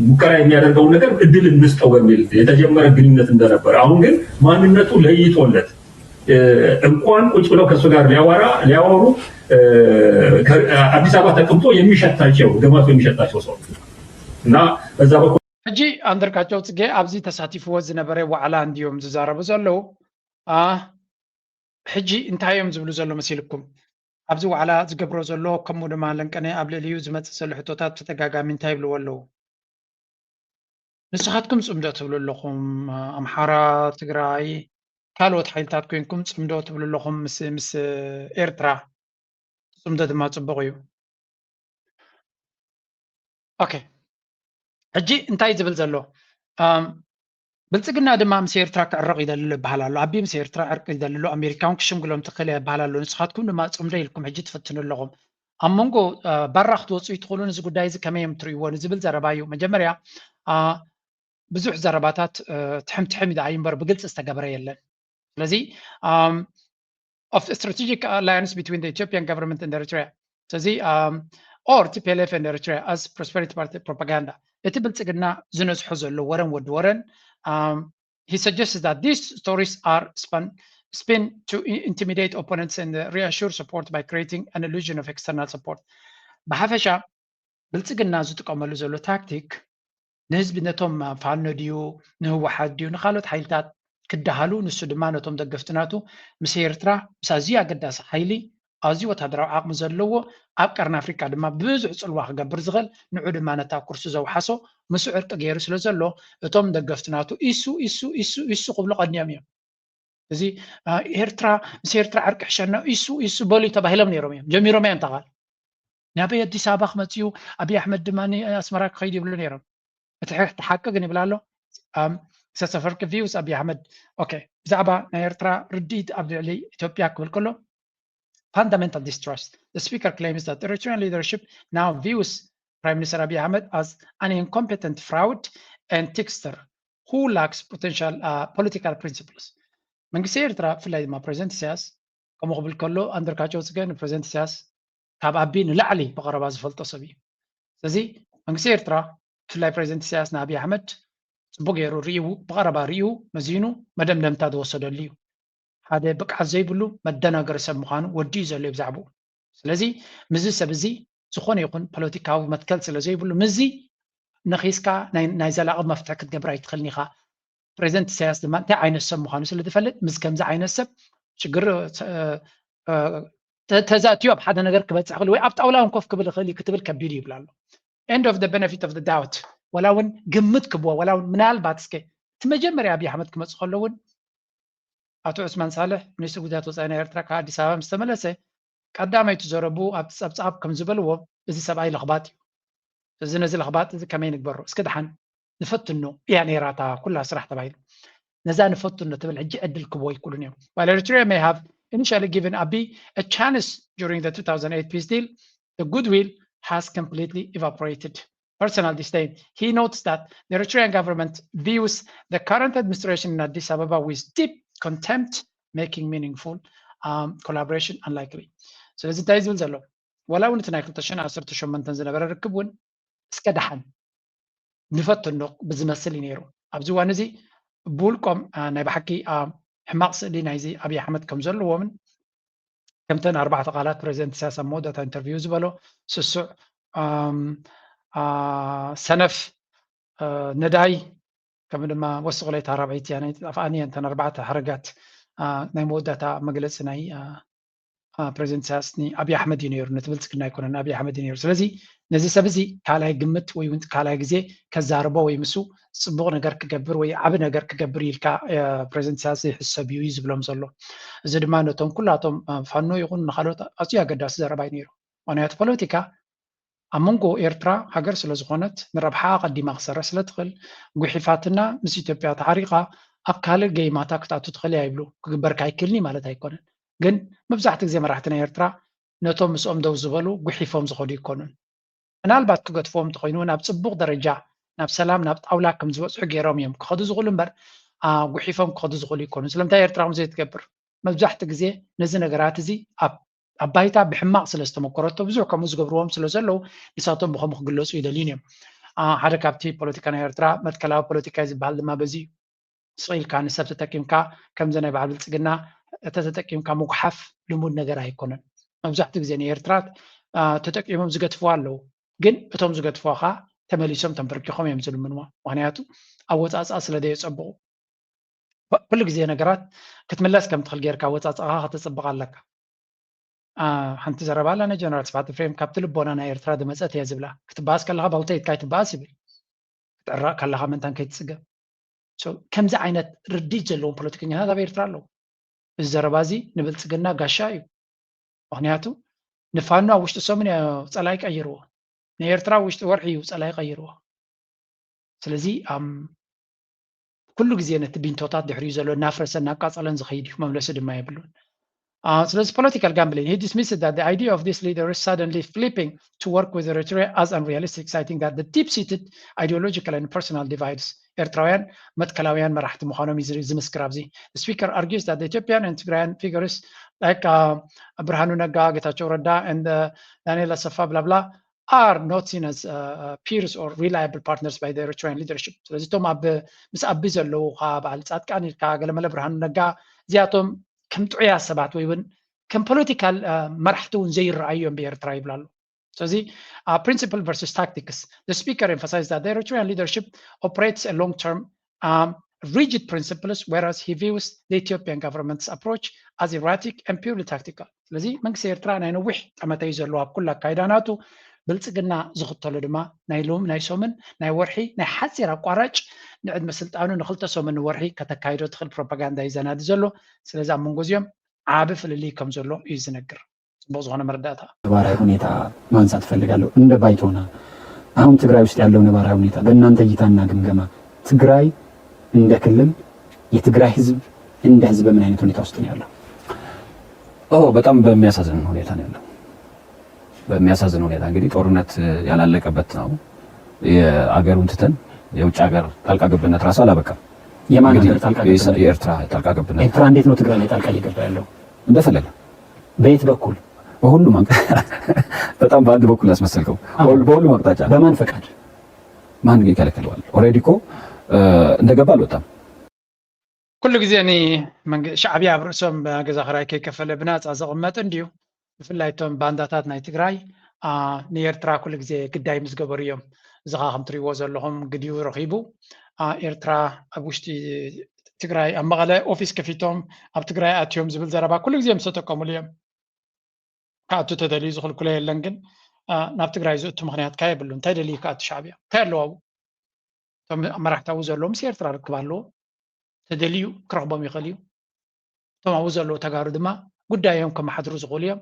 ሙከራ የሚያደርገውን ነገር እድል እንስጠው በሚል የተጀመረ ግንኙነት እንደነበረ፣ አሁን ግን ማንነቱ ለይቶለት እንኳን ቁጭ ብለው ከእሱ ጋር ሊያወራ ሊያወሩ አዲስ አበባ ተቀምጦ የሚሸታቸው፣ ደማቱ የሚሸታቸው ሰው እና በዛ በኩል ሕጂ ኣንደርጋቸው ጽጌ ኣብዚ ተሳቲፍዎ ዝነበረ ዋዕላ እንድዮም ዝዛረቡ ዘለዉ። ሕጂ እንታይ እዮም ዝብሉ ዘሎ መሲልኩም? ኣብዚ ዋዕላ ዝገብሮ ዘሎ ከምኡ ድማ ለንቀነ ኣብ ልዕሊኡ ዝመጽእ ዘሎ ሕቶታት ብተደጋጋሚ እንታይ ይብልዎ ኣለዉ? ንስኻትኩም ጽምዶ ትብሉ ኣለኹም፣ ኣምሓራ፣ ትግራይ፣ ካልኦት ሓይልታት ኮይንኩም ጽምዶ ትብሉ ኣለኹም ምስ ምስ ኤርትራ ጽምዶ ድማ ጽቡቕ እዩ። ኦኬ ሕጂ እንታይ ዝብል ዘሎ ብልፅግና ድማ ምስ ኤርትራ ክዕረቕ ይደልሎ ይበሃል ኣሎ። ኣቢ ምስ ኤርትራ ዕርቂ ይደልሎ ኣሜሪካ እውን ክሽምግሎም ትኽእል እያ ይበሃል ኣሎ። ንስኻትኩም ድማ ጽምዶ ኢልኩም ሕጂ ትፍትኑ ኣለኹም። ኣብ መንጎ ባራ ክትወፁ ይትኽእሉ። እዚ ጉዳይ እዚ ከመይ እዮም ትርእይዎ ንዝብል ዘረባ እዩ። መጀመርያ ብዙሕ ዘረባታት ትሕም ትሕም ይደኣ እምበር ብግልፂ ዝተገበረ የለን። ስለዚ of strategic alliance between the Ethiopian government and Eritrea ስለዚ or T P L F and Eritrea as Prosperity Party propaganda እቲ ብልፅግና ዝነዝሖ ዘሎ ወረን ወዲ ወረን he suggests that these stories are spun spin to intimidate opponents and reassure support by creating an illusion of external support። ብሓፈሻ ብልፅግና ዝጥቀመሉ ዘሎ ታክቲክ ንህዝቢ ነቶም ፋኖ ድዩ ንህወሓት ድዩ ንካልኦት ሓይልታት ክደሃሉ ንሱ ድማ ነቶም ደገፍቲ ናቱ ምስ ኤርትራ ምስ ኣዝዩ ኣገዳሲ ሓይሊ ኣዝዩ ወታደራዊ ዓቕሚ ዘለዎ ኣብ ቀርኒ ኣፍሪካ ድማ ብዙሕ ፅልዋ ክገብር ዝኽእል ንዑ ድማ ነታ ኩርሲ ዘውሓሶ ምስ ዕርቂ ገይሩ ስለ ዘሎ እቶም ደገፍቲ ናቱ ኢሱ ኢሱ ኢሱ ኢሱ ክብሉ ቀንዮም እዮም። እዚ ኤርትራ ምስ ኤርትራ ዕርቂ ሕሸና ኢሱ ኢሱ በሉ ተባሂሎም ነይሮም እዮም ጀሚሮም እዮም ተቓል ናበይ ኣዲስ ኣበባ ክመፅኡ ኣብይ ኣሕመድ ድማ ኣስመራ ክኸይድ ይብሉ ነይሮም። እቲ ሓቂ ግን ይብል ኣሎ ሰሰፈርቂ ቪውስ ኣብይ ኣሕመድ ኦኬ ብዛዕባ ናይ ኤርትራ ርድኢት ኣብ ልዕሊ ኢትዮጵያ ክብል ከሎ fundamental distrust. The speaker claims that Eritrean leadership now views Prime Minister Abiy Ahmed as an incompetent fraud and trickster who lacks potential uh, political principles. መንግስቲ ኤርትራ ብፍላይ ድማ ፕሬዚደንት ኢሳያስ ከምኡ ክብል ከሎ ኣንደርካቸው ጽገ ንፕሬዚደንት ኢሳያስ ካብ ኣቢ ንላዕሊ ብቐረባ ዝፈልጦ ሰብ እዩ። ስለዚ መንግስቲ ኤርትራ ብፍላይ ፕሬዚደንት ኢሳያስ ንኣብይ ኣሕመድ ጽቡቅ ገይሩ ርእዩ ብቐረባ ርእዩ መዚኑ መደምደምታ ዝወሰደሉ እዩ። ሓደ ብቅዓት ዘይብሉ መደናገሪ ሰብ ምዃኑ ወዲኡ ዘሎ እዩ ብዛዕባኡ። ስለዚ ምዚ ሰብ እዚ ዝኾነ ይኹን ፖለቲካዊ መትከል ስለ ዘይብሉ ምዚ ነኺስካ ናይ ዘላቒ መፍትሒ ክትገብር ኣይትኽእልን ኢኻ። ፕሬዚደንት ኢሳያስ ድማ እንታይ ዓይነት ሰብ ምዃኑ ስለ ዝፈልጥ ምስ ከምዚ ዓይነት ሰብ ሽግር ተዛእትዮ ኣብ ሓደ ነገር ክበፅሕ ክእል ወይ ኣብ ጣውላ እውን ኮፍ ክብል ይኽእል እዩ ክትብል ከቢድ ይብል ኣሎ። End of the benefit of the doubt ወላ እውን ግምት ክብዎ ወላ እውን ምናልባት እስከ እቲ መጀመርያ ኣብይ ኣሕመድ ክመፅእ ከሎ እውን ኣቶ ዑስማን ሳልሕ ሚኒስትር ጉዳያት ወፃኢ ናይ ኤርትራ ካብ ኣዲስ ኣበባ ምስ ተመለሰ ቀዳመይቲ ዘረቡ ኣብቲ ፀብፃብ ከም ዝበልዎ እዚ ሰብኣይ ለኽባጥ እዩ። እዚ ነዚ ለኽባጥ እዚ ከመይ ንግበሮ እስኪ ደሓን ንፈትኖ እያ ነይራ እታ ኩላ ስራሕ ተባሂሉ ነዛ ንፈትኖ ትብል ሕጂ ዕድል ክቦ ይክእሉን እዮም። While Eritrea may have initially given Abiy a chance during the two thousand eight peace deal, the goodwill has completely evaporated. Personal disdain. He notes that the Eritrean government views the current administration in Addis Ababa with deep contempt, making meaningful um, collaboration unlikely. ስለዚ እንታይ ዝብል ዘሎ ዋላ እውን እቲ ናይ ክልተ ሽሕን ዓሰርተ ሸሞንተን ዝነበረ ርክብ እውን እስከ ደሓን ንፈትኖ ብዝመስል እዩ ነይሩ። ኣብዚ እዋን እዚ ብውልቆም ናይ ብሓቂ ሕማቕ ስእሊ ናይዚ ኣብይ ኣሕመድ ከም ዘለዎምን ከምተን ኣርባዕተ ቃላት ፕሬዚደንት ኢሳያስ ኣብ መወዳእታ ኢንተርቪው ዝበሎ ስሱዕ ሰነፍ ነዳይ ከም ድማ ወስቑለይታ ራብዐይቲ እያ ናይ ጠፍኣኒ እየን እተን ኣርባዕተ ሓረጋት ናይ መወዳእታ መግለፂ ናይ ፕሬዚደንት ኢሳያስ ንኣብይ ኣሕመድ እዩ ነይሩ፣ ነቲ ብልፅግና ኣይኮነን፣ ኣብይ ኣሕመድ እዩ ነይሩ። ስለዚ ነዚ ሰብ እዚ ካልኣይ ግምት ወይ እውን ካልኣይ ግዜ ከዛርቦ ወይ ምስ ጽቡቕ ነገር ክገብር ወይ ዓቢ ነገር ክገብር ኢልካ ፕሬዚደንት ኢሳያስ ዘይሕሰብ እዩ እዩ ዝብሎም ዘሎ። እዚ ድማ ነቶም ኩላቶም ፋኖ ይኹን ንካልኦት ኣዝዩ ኣገዳሲ ዘረባ እዩ ነይሩ። ምክንያቱ ፖለቲካ ኣብ መንጎ ኤርትራ ሃገር ስለ ዝኾነት ንረብሓ ኣቐዲማ ክሰርሕ ስለ ትኽእል፣ ጉሒፋትና ምስ ኢትዮጵያ ተዓሪቓ ኣብ ካልእ ገይማታ ክትኣቱ ትኽእል እያ ይብሉ። ክግበር ካይክልኒ ማለት ኣይኮነን። ግን መብዛሕትኡ ግዜ መራሕቲ ናይ ኤርትራ ነቶም ምስኦም ደው ዝበሉ ጉሒፎም ዝኸዱ ይኮኑን። ምናልባት ክገድፍዎም እንተኾይኑ ናብ ጽቡቕ ደረጃ፣ ናብ ሰላም፣ ናብ ጣውላ ከም ዝበጽሑ ገይሮም እዮም ክኸዱ ዝኽእሉ እምበር ጉሒፎም ክኸዱ ዝኽእሉ ይኮኑን። ስለምንታይ ኤርትራ ከምዚ ትገብር? መብዛሕትኡ ግዜ ነዚ ነገራት እዚ ኣብ ኣብ ባይታ ብሕማቕ ስለ ዝተመኮረቶ ብዙሕ ከምኡ ዝገብርዎም ስለ ዘለዉ ንሳቶም ብኸምኡ ክግለጹ ይደልዩን እዮም። ሓደ ካብቲ ፖለቲካ ናይ ኤርትራ መትከላዊ ፖለቲካ እዩ ዝበሃል ድማ በዚ እዩ። ስቕ ኢልካ ንሰብ ተጠቂምካ ከምዚ ናይ በዓል ብልጽግና ተተጠቂምካ ምጉሓፍ ልሙድ ነገር ኣይኮነን። መብዛሕትኡ ግዜ ንኤርትራ ተጠቂሞም ዝገትፍዋ ኣለዉ፣ ግን እቶም ዝገትፍዋ ከዓ ተመሊሶም ተንበርኪኾም እዮም ዝልምንዋ። ምክንያቱ ኣወፃፅኣ ስለ ዘየፀብቑ ኩሉ ግዜ ነገራት ክትምለስ ከም ትኽእል ጌርካ ኣወፃፅኣኻ ከተፅብቕ ኣለካ። ሓንቲ ዘረባ ኣላ ናይ ጀነራል ስብሓት ኤፍሬም፣ ካብቲ ልቦና ናይ ኤርትራ ዝመፀት እያ ዝብላ። ክትበኣስ ከለኻ ባውተይትካ ኣይትበኣስ ይብል። ክትዕረቕ ከለኻ ምእንታን ከይትፅገብ። ከምዚ ዓይነት ርድኢት ዘለዎም ፖለቲከኛታት ኣብ ኤርትራ ኣለዉ። እዚ ዘረባ እዚ ንብልፅግና ጋሻ እዩ። ምክንያቱ ንፋኖ ኣብ ውሽጢ ሰሙን እዩ ፀላኢ ቀይርዎ። ንኤርትራ ኣብ ውሽጢ ወርሒ እዩ ፀላኢ ቀይርዎ። ስለዚ ኩሉ ግዜ ነቲ ቢንቶታት ድሕሪኡ ዘሎ እናፍረሰ እናቃጸለን ዝኸይድ እዩ፣ መምለሲ ድማ የብሉን። ስለዚ political gambling, he dismissed that the idea of this leader is suddenly flipping to work with Eritrea as unrealistic, citing that the deep-seated ideological and personal divides ኤርትራውያን መትከላውያን መራሕቲ ምዃኖም እዩ ዝምስክር። ኣብዚ speaker argues that the Ethiopian and Tigrayan figures like ብርሃኑ ነጋ፣ ጌታቸው ረዳ and ዳንኤል ኣሰፋ blah blah are not seen as peers or reliable partners by the Eritrean leadership። ስለዚ እቶም ኣብ ምስ ኣቢ ዘለዉ ከዓ በዓል ፃድቃን ኢልካ ገለመለ ብርሃኑ ነጋ እዚኣቶም ከም ጥዑያት ሰባት ወይ እውን ከም ፖለቲካል መራሕቲ እውን ዘይረኣዩ እዮም ብኤርትራ ይብላ ኣሎ። ስለዚ principle versus tactics, the speaker emphasized that the Eritrean leadership operates a long-term rigid principles, whereas he views the Ethiopian government's approach as erratic and purely tactical። ስለዚ መንግስቲ ኤርትራ ናይ ነዊሕ ጠመተ እዩ ዘለዎ ኣብ ኩሉ ኣካይዳ ናቱ። ብልፅግና ዝኽተሎ ድማ ናይ ሎም ናይ ሶምን ናይ ወርሒ ናይ ሓፂር ኣቋራጭ ንዕድመ ስልጣኑ ንክልተ ሶምን ንወርሒ ከተካይዶ ትኽእል ፕሮፓጋንዳ እዩ ዘናዲ ዘሎ። ስለዚ ኣብ መንጎ እዚኦም ዓቢ ፍልልይ ከም ዘሎ እዩ ዝነግር። ጽቡቕ ዝኾነ መረዳእታ። ነባራዊ ሁኔታ ማንሳት እፈልጋለሁ። እንደ ባይቶና አሁን ትግራይ ውስጥ ያለው ነባራዊ ሁኔታ በእናንተ እይታና ግምገማ ትግራይ እንደ ክልል የትግራይ ህዝብ እንደ ህዝብ በምን አይነት ሁኔታ ውስጥ ነው ያለው? ኦ በጣም በሚያሳዝን ሁኔታ ነው ያለው። በሚያሳዝን ሁኔታ እንግዲህ ጦርነት ያላለቀበት ነው። የአገሩን ትተን የውጭ ሀገር ጣልቃ ገብነት ራሱ አላበቃም። የማን እንግዲህ ሀገር ጣልቃ ገብነት? የኤርትራ ጣልቃ ገብነት። ኤርትራ እንዴት ነው ትግራይ ላይ ጣልቃ እየገባ ያለው? እንደፈለገ። በየት በኩል? በሁሉም አቅጣጫ። በጣም በአንድ በኩል አስመሰልከው። አዎ። በሁሉ-፣ በሁሉም አቅጣጫ። በማን ፈቃድ? ማን ይከለክለዋል? ኦልሬዲ እኮ እንደገባ አልወጣም። ኩሉ ግዜ ንመንግ-፣ ሻዕብያ ኣብ ርእሶም ገዛ ክራይ ከይከፈለ ብናፃ ዘቕመጥ እንድዩ። ብፍላይ እቶም ባንዳታት ናይ ትግራይ ንኤርትራ ኩሉ ግዜ ግዳይ ምስ ገበሩ እዮም። እዚ ከዓ ከም ትሪእዎ ዘለኹም ግዲኡ ረኺቡ ኤርትራ ኣብ ውሽጢ ትግራይ ኣብ መቐለ ኦፊስ ከፊቶም ኣብ ትግራይ ኣትዮም ዝብል ዘረባ ኩሉ ግዜ ምስ ተጠቀሙሉ እዮም። ክኣቱ ተደልዩ ዝኽልክሎ የለን፣ ግን ናብ ትግራይ ዝእቱ ምኽንያት ከ የብሉን። እንታይ ደልዩ ክኣቱ ሻዕብያ? እንታይ ኣለዎ ኣብኡ? እቶም መራሕቲ ኣብኡ ዘለዉ ምስ ኤርትራ ርክብ ኣለዎም። ተደልዩ ክረኽቦም ይኽእል እዩ። እቶም ኣብኡ ዘለዉ ተጋሩ ድማ ጉዳዮም ከመሓድሩ ዝኽእሉ እዮም።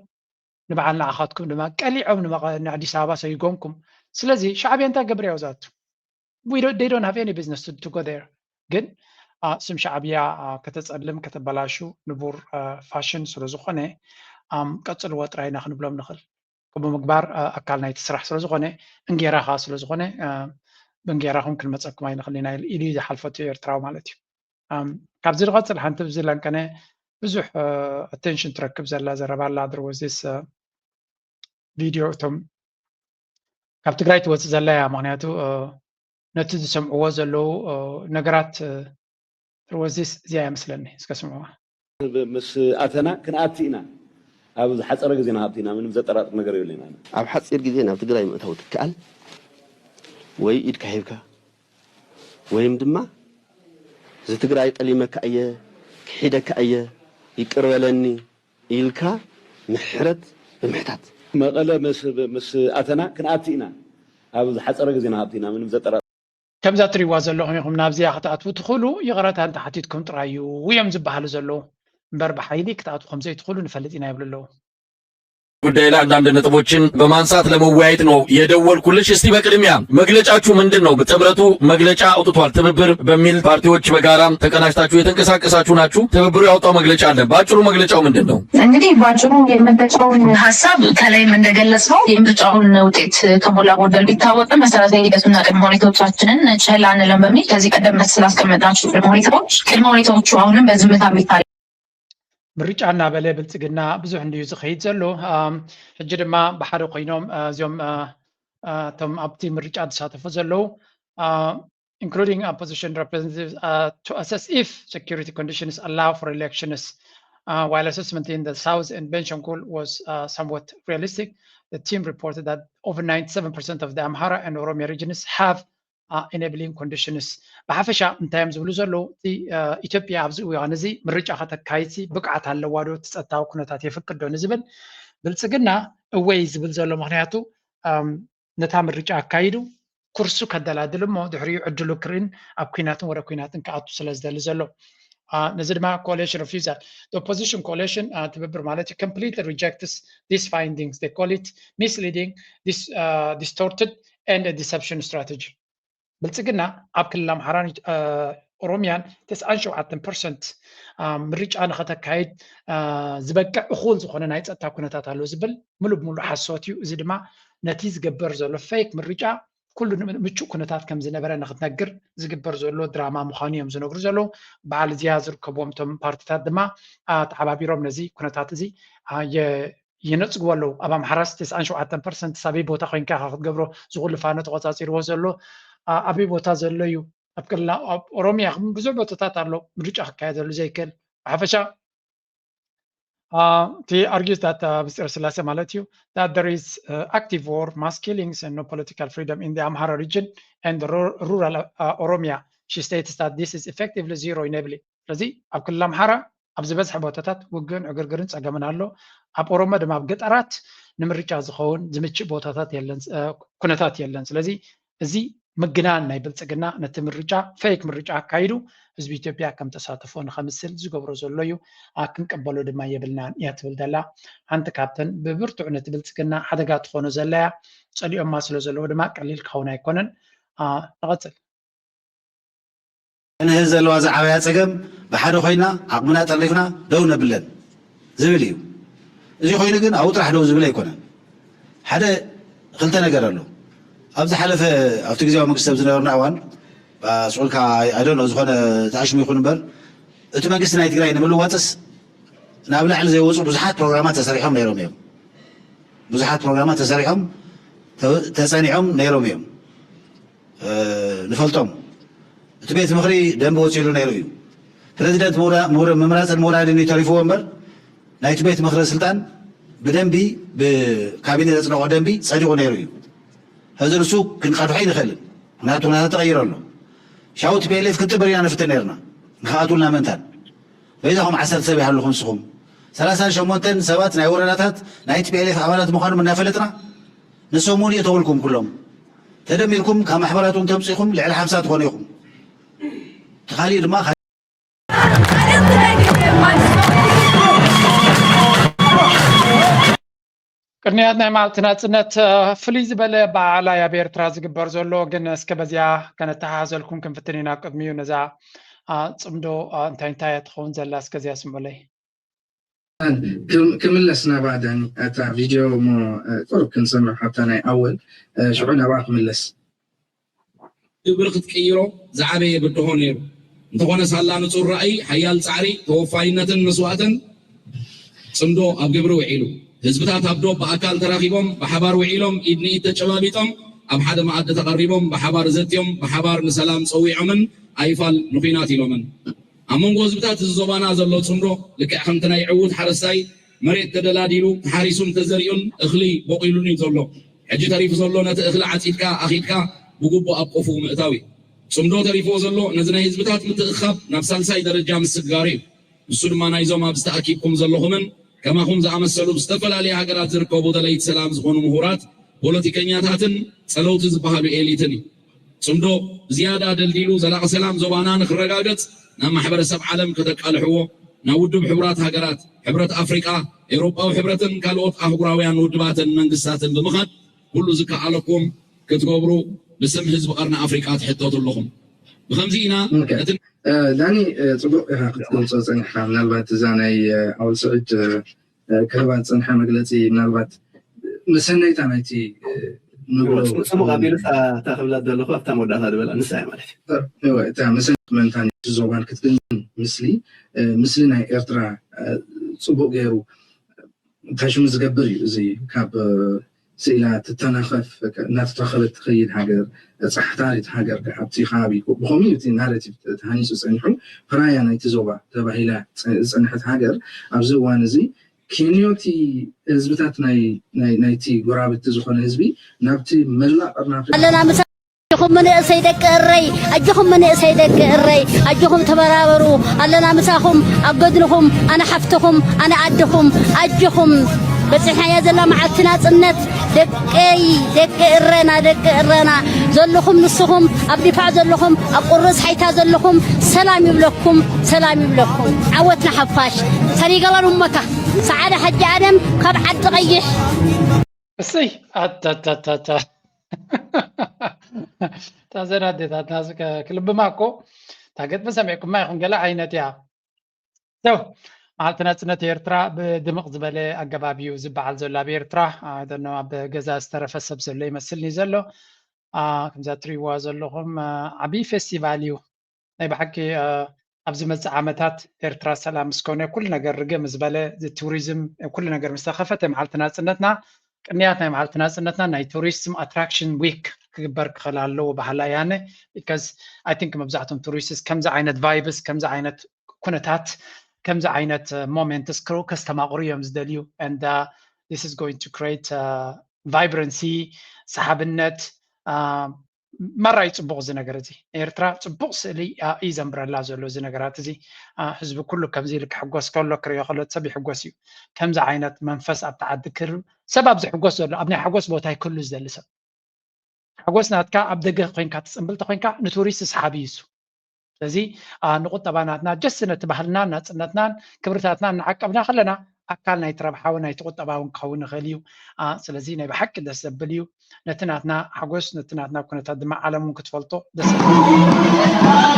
ንበዓል ንዓኻትኩም ድማ ቀሊዖም ንመቐ-፣ ንኣዲስ ኣበባ ሰይጎምኩም። ስለዚ ሻዕብያ እንታይ ገብር እያ ኣብኡ ዝኣቱ? We don't, they don't have any business to, to go there። ግን ስም ሻዕብያ ከተፀልም ከተበላሹ ንቡር ፋሽን ስለ ዝኾነ ቀፅልዎ ጥራይ ኢና ክንብሎም ንኽእል። ከምኡ ምግባር ኣካል ናይቲ ስራሕ ስለ ዝኾነ፣ እንጌራ ከዓ ስለ ዝኾነ ብእንጌራኹም ክንመፀኩም ኣይንኽእል ኢና ኢሉ እዩ ዝሓልፈቱ ኤርትራዊ ማለት እዩ። ካብዚ ዝቐፅል ሓንቲ ብዚ ለንቀነ ብዙሕ ኣቴንሽን ትረክብ ዘላ ዘረባ ኣላ። ኣድርወዚስ ቪድዮ እቶም ካብ ትግራይ ትወፅእ ዘላ እያ። ምክንያቱ ነቲ ዝሰምዕዎ ዘለዉ ነገራት ኣድርወዚስ እዚኣ እያ መስለኒ። እስከ ስምዕዋ። ምስ ኣተና ክንኣቲ ኢና። ኣብ ዝሓፀረ ግዜ ንኣቲ ኢና። ምንም ዘጠራጥር ነገር የብለና። ኣብ ሓፂር ግዜ ናብ ትግራይ ምእታው ትከኣል ወይ ኢድካ ሂብካ ወይም ድማ እዚ ትግራይ ጠሊመካ እየ፣ ክሒደካ እየ፣ ይቅር በለኒ ኢልካ ምሕረት ብምሕታት መቐለ ምስ ኣተና ክንኣቲ ኢና። ኣብ ዝሓፀረ ግዜ ንኣቲ ኢና። ምንም ዘጠራ ከምዛ ትሪዋ ዘለኹም ኢኹም ናብዚኣ ክትኣትዉ ትኽእሉ። ይቕረታ እንተሓቲትኩም ጥራይ እዩ እዮም ዝበሃሉ ዘለዉ እምበር ብሓይሊ ክትኣትዉ ከምዘይትኽእሉ ንፈልጥ ኢና ይብሉ ኣለዉ። ጉዳይ ላይ አንዳንድ ነጥቦችን በማንሳት ለመወያየት ነው የደወልኩልሽ። እስቲ በቅድሚያ መግለጫችሁ ምንድን ነው? ጥምረቱ መግለጫ አውጥቷል። ትብብር በሚል ፓርቲዎች በጋራ ተቀናጅታችሁ የተንቀሳቀሳችሁ ናችሁ። ትብብሩ ያወጣው መግለጫ አለ። በአጭሩ መግለጫው ምንድን ነው? እንግዲህ በአጭሩ የመግለጫውን ሀሳብ ከላይም እንደገለጽ ነው የምርጫውን ውጤት ከሞላ ጎደል ቢታወቅም መሰረታዊ ሂደቱና ቅድመ ሁኔታዎቻችንን ችላ አንልም በሚል ከዚህ ቀደም ስላስቀመጥናቸው ቅድመ ሁኔታዎች ቅድመ ሁኔታዎቹ አሁንም በዝምታ የሚታይ ምርጫ እናበለ ብልፅግና ብዙሕ እንድዩ ዝኸይድ ዘሎ። ሕጂ ድማ ብሓደ ኮይኖም እዚኦም እቶም ኣብቲ ምርጫ ዝሳተፉ ዘለዉ including opposition representatives to assess if security conditions allow for elections while assessment in the south and Benishangul was somewhat realistic. The team reported that over ninety-seven percent of the Amhara and Oromia regions have enabling conditions ብሓፈሻ እንታይ እዮም ዝብሉ ዘለዉ እቲ ኢትዮጵያ ኣብዚ እዋን እዚ ምርጫ ከተካይድ ብቅዓት ኣለዋ ዶ እቲ ፀጥታዊ ኩነታት የፍቅድ ዶ ንዝብል ብልፅግና እወይ ዝብል ዘሎ ምክንያቱ ነታ ምርጫ ኣካይዱ ኩርሱ ከደላድል እሞ ድሕሪኡ ዕድሉ ክርእን ኣብ ኩናትን ወረ ኩናትን ክኣቱ ስለ ዝደሊ ዘሎ ነዚ ድማ coalition refusal opposition coalition ትብብር ማለት እዩ completely rejects these findings. They call it misleading, distorted and deception strategy. ብልፅግና ኣብ ክልል ኣምሓራን ኦሮሚያን ተስዓን ሸውዓተን ፐርሰንት ምርጫ ንኸተካይድ ዝበቅዕ እኹል ዝኾነ ናይ ፀጥታ ኩነታት ኣሎ ዝብል ሙሉ ብሙሉ ሓሶት እዩ። እዚ ድማ ነቲ ዝግበር ዘሎ ፌክ ምርጫ ኩሉ ምቹእ ኩነታት ከም ዝነበረ ንክትነግር ዝግበር ዘሎ ድራማ ምዃኑ እዮም ዝነግሩ ዘለዉ። በዓል እዚኣ ዝርከብዎም እቶም ፓርቲታት ድማ ተሓባቢሮም ነዚ ኩነታት እዚ የነፅግዎ ኣለዉ። ኣብ ኣምሓራስ ተስዓን ሸውዓተን ፐርሰንት ኣበይ ቦታ ኮይንካ ኢኻ ክትገብሮ? እዚ ኩሉ ፋኖ ተቆፃፂርዎ ዘሎ ኣበይ ቦታ ዘሎ እዩ? ኣብ ክልልና ኣብ ኦሮሚያ ብዙሕ ቦታታት ኣሎ ምርጫ ክካየደሉ ዘይክእል። ብሓፈሻ እቲ argues that ብፅረ ስላሴ ማለት እዩ that there is active war, mass killings and no political freedom in the Amhara region and rural Oromia. She states that this is effectively zero enabling. ስለዚ ኣብ ክልል ኣምሓራ ኣብ ዝበዝሐ ቦታታት ውግእን ዕግርግርን ፀገምን ኣሎ። ኣብ ኦሮሞ ድማ ኣብ ገጠራት ንምርጫ ዝኸውን ዝምችእ ቦታታት የለን፣ ኩነታት የለን። ስለዚ እዚ ምግናን ናይ ብልፅግና ነቲ ምርጫ ፌክ ምርጫ ኣካይዱ ህዝቢ ኢትዮጵያ ከም ተሳተፎ ንኸምስል ዝገብሮ ዘሎ እዩ። ክንቀበሎ ድማ የብልናን እያ ትብል ዘላ ሓንቲ ካብተን ብብርቱዕ ነቲ ብልፅግና ሓደጋ ትኾኖ ዘለያ ፀሊኦማ ስለ ዘለዉ ድማ ቀሊል ክኸውን ኣይኮነን። ንቐፅል። ንህዝ ዘለዋ ዝዓበያ ፀገም ብሓደ ኮይና ዓቕምና ጠርኒፍና ደው ነብለን ዝብል እዩ። እዚ ኮይኑ ግን ኣብኡ ጥራሕ ደው ዝብል ኣይኮነን። ሓደ ክልተ ነገር ኣሎ። ኣብ ዝሓለፈ ኣብቲ ግዜያዊ መንግስቲ ኣብ ዝነበርና እዋን ስቁልካ ኣይደሎ ዝኾነ ተኣሽሙ ይኹን እምበር እቲ መንግስቲ ናይ ትግራይ ንምልዋጥስ ናብ ላዕሊ ዘይወፁ ብዙሓት ፕሮግራማት ተሰሪሖም ነይሮም እዮም። ብዙሓት ፕሮግራማት ተሰሪሖም ተፀኒዖም ነይሮም እዮም። ንፈልጦም እቲ ቤት ምኽሪ ደንቢ ወፂሉ ነይሩ እዩ። ፕረዚደንት ምምራፅን ምውራድን እዩ ተሪፍዎ እምበር ናይቲ ቤት ምኽሪ ስልጣን ብደንቢ ብካቢኔ ዘፅደቆ ደንቢ ፀዲቑ ነይሩ እዩ። ሕዚ ንሱ ክንቐድሖ ኣይንኽእልን። ምክንያቱ ኩነታት ተቐይሩ ኣሎ። ሻው ቲ ፒ ኤል ኤፍ ክንጥብር ኢና ንፍትን ነይርና ንክኣትውልና ምእንታን በይዛኹም ዓሰርተ ሰብ ይሃልኹም ንስኹም ሰላሳን ሸሞንተን ሰባት ናይ ወረዳታት ናይ ቲ ፒ ኤል ኤፍ ኣባላት ምዃኖም እናፈለጥና ንሶም እውን እተወልኩም ኩሎም ተደሚርኩም ካብ ማሕበራት እውን ተምፂኹም ልዕሊ ሓምሳ ትኾኑ ኢኹም። እቲ ካሊእ ድማ ቅድሚያት ናይ መዓልቲ ናፅነት ፍልይ ዝበለ በዓል ኣብ ኤርትራ ዝግበር ዘሎ ግን እስከ በዚኣ ከነተሓሓዘልኩም ክንፍትን ኢና። ቅድሚኡ ነዛ ፅምዶ እንታይ እንታይ እያ ትኸውን ዘላ እስከ እዚኣ ስምዑለይ። ክምለስ ናባ ዳኒ እታ ቪድዮ እሞ ቁሩብ ክንሰምዕ ካብታ ናይ ኣወል ሽዑ ናባ ክምለስ። ግብሪ ክትቅይሮ ዝዓበየ ብድሆ ነይሩ። እንተኾነ ሳላ ንጹር ራእይ፣ ሓያል ጻዕሪ፣ ተወፋይነትን መስዋእትን ጽምዶ ኣብ ግብሪ ውዒሉ። ህዝብታት ኣብ ዶብ ብኣካል ተራኺቦም፣ ብሓባር ውዒሎም፣ ኢድ ንኢድ ተጨባቢጦም፣ ኣብ ሓደ መኣዲ ተቐሪቦም፣ ብሓባር ዘትዮም፣ ብሓባር ንሰላም ጸዊዖምን ኣይፋል ንኹናት ኢሎምን። ኣብ መንጎ ህዝብታት እዚ ዞባና ዘሎ ጽምዶ ልክዕ ከምቲ ናይ ዕዉት ሓረስታይ መሬት ተደላዲሉ ተሓሪሱን ተዘሪኡን እኽሊ ቦቒሉን እዩ ዘሎ። ሕጂ ተሪፉ ዘሎ ነቲ እኽሊ ዓጺድካ ኣኺድካ ብግቡእ ኣብ ቆፍኡ ምእታው እዩ። ጽምዶ ተሪፍዎ ዘሎ ነዚ ናይ ህዝብታት ምትእኽኻብ ናብ ሳልሳይ ደረጃ ምስግጋሩ እዩ። ንሱ ድማ ናይዞም ኣብዚ ተኣኪብኩም ዘለኹምን ከማኹም ዝኣመሰሉ ብዝተፈላለየ ሃገራት ዝርከቡ ደለይቲ ሰላም ዝኾኑ ምሁራት፣ ፖለቲከኛታትን ጸለውቲ ዝበሃሉ ኤሊትን እዩ። ጽምዶ ዝያዳ ደልዲሉ ዘላቒ ሰላም ዞባና ንክረጋገጽ ናብ ማሕበረሰብ ዓለም ከተቃልሕዎ፣ ናብ ውድብ ሕቡራት ሃገራት፣ ሕብረት ኣፍሪቃ፣ ኤውሮጳዊ ሕብረትን ካልኦት ኣህጉራውያን ውድባትን መንግስታትን ብምኻድ ኩሉ ዝከኣለኩም ክትገብሩ ብስም ህዝቢ ቀርኒ ኣፍሪቃ ትሕተቱ ኣለኹም። ብኸምዚ ኢና ኦኬ። ነቲ እ፣ ዳኒ፣ እ፣ ጽቡቕ ኢኻ ክትገልጾ ጸኒሕካ። ምናልባት እዛ ናይ፣ እ፣ ኣወል ስዒድ፣ እ፣ እ፣ ክህባ ዝጸንሐ መግለጺ ምናልባት መሰነይታ ናይቲ፣ እ፣ ንብሎ እወ፣ ጽ-፣ ጽቡቕ ኣቢሉ እታ፣ እታ ክብላ ዘለኹ ኣብታ መወዳእታ ዝበላ ንሳ እያ ማለት እዩ። እወ፣ እታ መሰነይታ መንታን ዞባን ክትግንዘብ፣ ምስሊ፣ እ፣ ምስሊ ናይ ኤርትራ፣ እ፣ ጽቡቕ ገይሩ እንታይ ሽሙ ዝገብር እዩ። እዚ ካብ፣ እ፣ ስኢላ ትተናኸፍ፣ እናተተኸለት ትኸይድ ሃገር፣ ጻሕታሪት ሃገር፣ ኣብቲ ከባቢ ብኮሚኒቲ ናሬቲቭ ተሃኒጹ ጸኒሑ፣ ፕራያ ናይቲ ዞባ ተባሂላ ጸ-፣ ዝጸንሐት ሃገር፣ ኣብዚ እዋን እዚ ኬንዮቲ ህዝብታት ናይ፣ ናይ፣ ናይቲ ጎራብቲ ዝኾነ ህዝቢ ናብቲ መላእ ቀርኒ ኣፍሪቃ ኣለና ምሳ ኣጆኹም መንእሰይ ደቂ እረይ፣ ኣጆኹም መንእሰይ ደቂ እረይ፣ ኣጆኹም ተበራበሩ። ኣለና ምሳኹም ኣብ ገድልኹም፣ ኣነ ሓፍትኹም፣ ኣነ ኣድኹም፣ ኣጆኹም። በጺሕናያ ዘላ መዓልቲ ናጽነት ደቀይ፣ ደቂ እረና፣ ደቂ እረና ዘለኹም ንስኹም ኣብ ዲፋዕ ዘለኹም ኣብ ቁርስ ሓይታ ዘለኹም ሰላም ይብለኩም፣ ሰላም ይብለኩም። ዓወት ንሓፋሽ። ሰሪገላ ንሞታ ሰዓዳ ሓጂ ኣደም ካብ ዓዲ ቀይሕ። እስይ ኣታታታታ እታ ዘን ኣዴታትና እዚ ከ-፣ ክልብማ እኮ እታ ገጥሚ ሰሚዕኩማ ኢኹም ገለ ዓይነት እያ። So መዓልቲ ናጽነት ኤርትራ ብድምቕ ዝበለ ኣገባብ እዩ ዝበዓል ዘሎ ኣብ ኤርትራ። I don't know፣ ኣብ ገዛ ዝተረፈ ሰብ ዘሎ ይመስልኒ ዘሎ። አ፣ ከምዛ ትሪእዋ ዘለኹም፣ አ፣ ዓብዪ ፌስቲቫል እዩ። ናይ ብሓቂ፣ አ፣ ኣብ ዝመጽእ ዓመታት ኤርትራ ሰላም ምስ ኮነ ኩሉ ነገር ርግእ ምስ በለ፣ እዚ ቱሪዝም ኩሉ ነገር ምስ ተኸፈተ፣ መዓልቲ ናጽነትና ቅንያት ናይ መዓልቲ ናጽነትና ናይ ቱሪዝም ኣትራክሽን ዊክ ክግበር ክኽእል ኣለዎ በሃላይ ኣነ። Because I think መብዛሕትኦም ቱሪስትስ ከምዚ ዓይነት ቫይብስ፣ ከምዚ ዓይነት ኩነታት፣ ከምዚ ዓይነት፣ አ፣ ሞሜንትስ ክርእዩ ከስተማቕሩ እዮም ዝደልዩ። And, አ፣ this is going to create, አ፣ vibrancy፣ ሰሓብነት፣ አ፣ ማራ እዩ ጽቡቕ እዚ ነገር እዚ። ኤርትራ ጽቡቕ ስእሊ፣ አ፣ እዩ ዘንብረላ ዘሎ እዚ ነገራት እዚ። አ፣ ህዝቢ ኩሉ ከምዚ ኢሉ ክሕጎስ ከሎ፣ ክርእዮ ከሎ፣ እቲ ሰብ ይሕጎስ እዩ። ከምዚ ዓይነት መንፈስ ኣብቲ ዓዲ ክህሉ፣ ሰብ ኣብ ዝሕጎስ ዘሎ፣ ኣብ ናይ ሓጎስ ቦታ እዩ ክህሉ ዝደሊ ሰብ። ሓጎስ ናትካ ኣብ ደገ ኮይንካ ትጽንብል ተኮይንካ ንቱሪስት ሰሓቢ እዩ እሱ። ስለዚ፣ አ፣ ንቁጠባ ናትና ጀስት ነቲ ባህልናን ናጽነትናን ክብርታትናን እናዓቀብና ከለና ኣካል ናይቲ ረብሓ እውን ናይቲ ቁጠባ እውን ክኸውን ይኽእል እዩ። አ፣ ስለዚ ናይ ብሓቂ ደስ ዘብል እዩ። ነቲ ናትና ሓጎስ፣ ነቲ ናትና ኩነታት ድማ ዓለም እውን ክትፈልጦ ደስ ዘብል።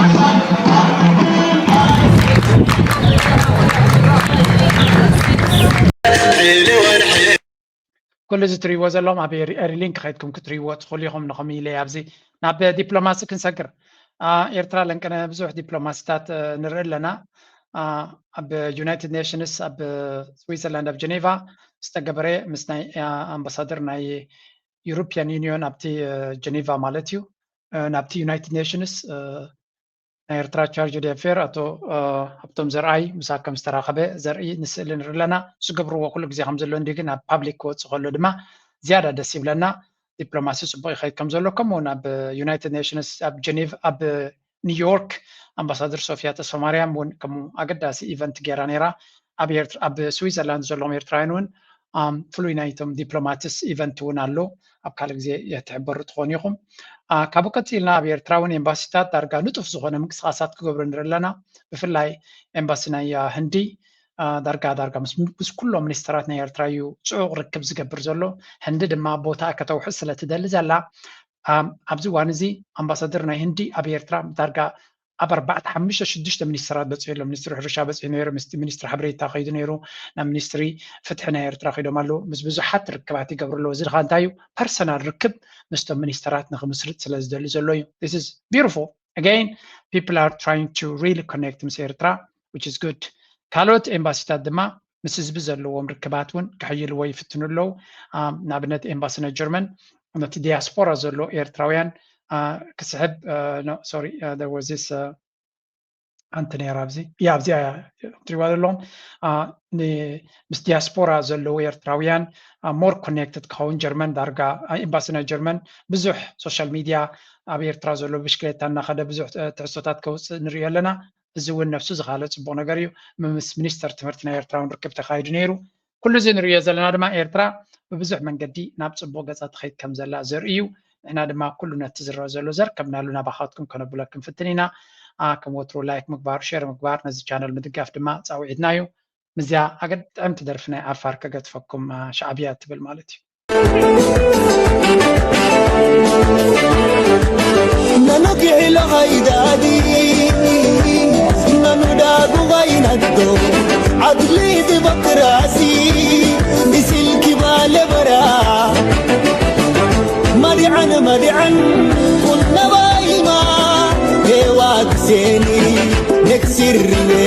ኩሉ እዚ ትሪእዎ ዘለኹም ኣብ ኤሪ-፣ ኤሪሊንክ ከይድኩም ክትሪእዎ ትኽእሉ ኢኹም። ንኹም ኢለ ኣብዚ ናብ ዲፕሎማሲ ክንሰግር። አ፣ ኤርትራ ለንቀነ ብዙሕ ዲፕሎማሲታት፣ እ፣ ንርኢ ኣለና። አ፣ ኣብ ዩናይትድ ኔሽንስ ኣብ ስዊዘርላንድ ኣብ ጀኔቫ ዝተገበረ ምስ ናይ፣ አ፣ ኣምባሳደር ናይ ዩሮፒያን ዩኒዮን ኣብቲ፣ እ፣ ጀኔቫ ማለት እዩ፣ እ፣ ናብቲ ዩናይትድ ኔሽንስ፣ እ፣ ናይ ኤርትራ ቻርጅ ዲ ኣፌር ኣቶ፣ እ፣ ሃብቶም ዘርኣይ ምሳ ከም ዝተራኸበ ዘርኢ ንስእሊ ንርኢ ኣለና። ዝገብርዎ ኩሉ ግዜ ከም ዘሎ እንዲ ግን ኣብ ፓብሊክ ክወጽእ ከሎ ድማ ዝያዳ ደስ ይብለና። ዲፕሎማሲ ጽቡቕ ይኸይድ ከም ዘሎ፣ ከምኡ እውን ኣብ ዩናይትድ ኔሽንስ ኣብ ጀኔቭ፣ ኣብ ኒውዮርክ ኣምባሳደር ሶፊያ ተስፋማርያም እውን ከምኡ ኣገዳሲ ኢቨንት ገይራ ነይራ። ኣብ ኤርትራ፣ ኣብ ስዊዘርላንድ ዘለዎም ኤርትራውያን እውን፣ ኣም፣ ፍሉይ ናይቶም ዲፕሎማትስ ኢቨንት እውን ኣሎ። ኣብ ካልእ ግዜ ትሕበሩ ትኾኑ ኢኹም። አ፣ ካብኡ ቀጺልና ኣብ ኤርትራ እውን ኤምባሲታት ዳርጋ ንጡፍ ዝኾነ ምንቅስቓሳት ክገብሩ ንርኢ ኣለና። ብፍላይ ኤምባሲ ናይ፣ አ፣ ህንዲ፣ አ፣ ዳርጋ፣ ዳርጋ ምስ፣ ምስ ኩሎም ሚኒስተራት ናይ ኤርትራ እዩ ጽዑቕ ርክብ ዝገብር ዘሎ። ህንዲ ድማ ቦታ ከተውሕስ ስለ ትደሊ ዘላ፣ ኣም፣ ኣብዚ እዋን እዚ ኣምባሳደር ናይ ህንዲ ኣብ ኤርትራ ዳርጋ ኣብ ኣርባዕተ፣ ሓሙሽተ፣ ሽዱሽተ ሚኒስተራት በጺሑ ኣሎ። ሚኒስትሪ ሕርሻ በጺሑ ነይሩ፣ ምስ ሚኒስትሪ ሓበሬታ ከይዱ ነይሩ፣ ናብ ሚኒስትሪ ፍትሒ ናይ ኤርትራ ከይዶም ኣለዉ። ምስ ብዙሓት ርክባት ይገብሩ ኣለዉ። እዚ ድኻ እንታይ እዩ? ፐርሰናል ርክብ ምስቶም ሚኒስተራት ንኽምስርት ስለ ዝደሊ ዘሎ እዩ። This is beautiful. Again, people are trying to really connect ምስ ኤርትራ, which is good. ካልኦት ኤምባሲታት ድማ ምስ ህዝቢ ዘለዎም ርክባት እውን ከሕይልዎ ይፍትኑ ኣለዉ። ኣም፣ ንኣብነት ኤምባሲ ናይ ጀርመን ነቲ ዲያስፖራ ዘሎ ኤርትራውያን፣ አ፣ ክስሕብ፣ አ፣ no, sorry, አ፣ there was this, አ፣ ኣንቲ ነይራ ኣብዚ። ያ፣ ኣብዚኣ እያ ትሪእዋ ዘለኹም። አ፣ ን-፣ ምስ ዲያስፖራ ዘለዉ ኤርትራውያን፣ አ፣ ሞር ኮኔክትድ ክኸውን ጀርመን ዳርጋ፣ አ፣ ኤምባሲ ናይ ጀርመን ብዙሕ ሶሻል ሚድያ ኣብ ኤርትራ ዘሎ ብሽክሌታ እናኸደ ብዙሕ፣ አ፣ ትሕዝቶታት ከውፅእ ንሪኦ ኣለና። እዚ እውን ነፍሱ ዝኻለ ጽቡቕ ነገር እዩ። ምስ ሚኒስተር ትምህርቲ ናይ ኤርትራ እውን ርክብ ተኻይዱ ነይሩ። ኩሉ እዚ ንርእዮ ዘለና ድማ ኤርትራ ብብዙሕ መንገዲ ናብ ጽቡቕ ገጻ ትኸይድ ከም ዘላ ዘርኢ እዩ። ንሕና ድማ ኩሉ ነቲ ዝረአ ዘሎ ዘርከብናሉ ናባኻትኩም ከነብሎ ክንፍትን ኢና። ከም ወትሩ ላይክ ምግባር፣ ሼር ምግባር፣ ነዚ ቻነል ምድጋፍ ድማ ጻውዒትና እዩ። ምስዚኣ ኣገጥዕምቲ ደርፊ ናይ ዓፋር ከገድፈኩም፣ ሻዕብያ ትብል ማለት እዩ። Nanu kihilo haidadi nanu dagu gainaddo adli demokrasi isil kibale bara madi'an madi'an kunna baima hewak seni neksirwe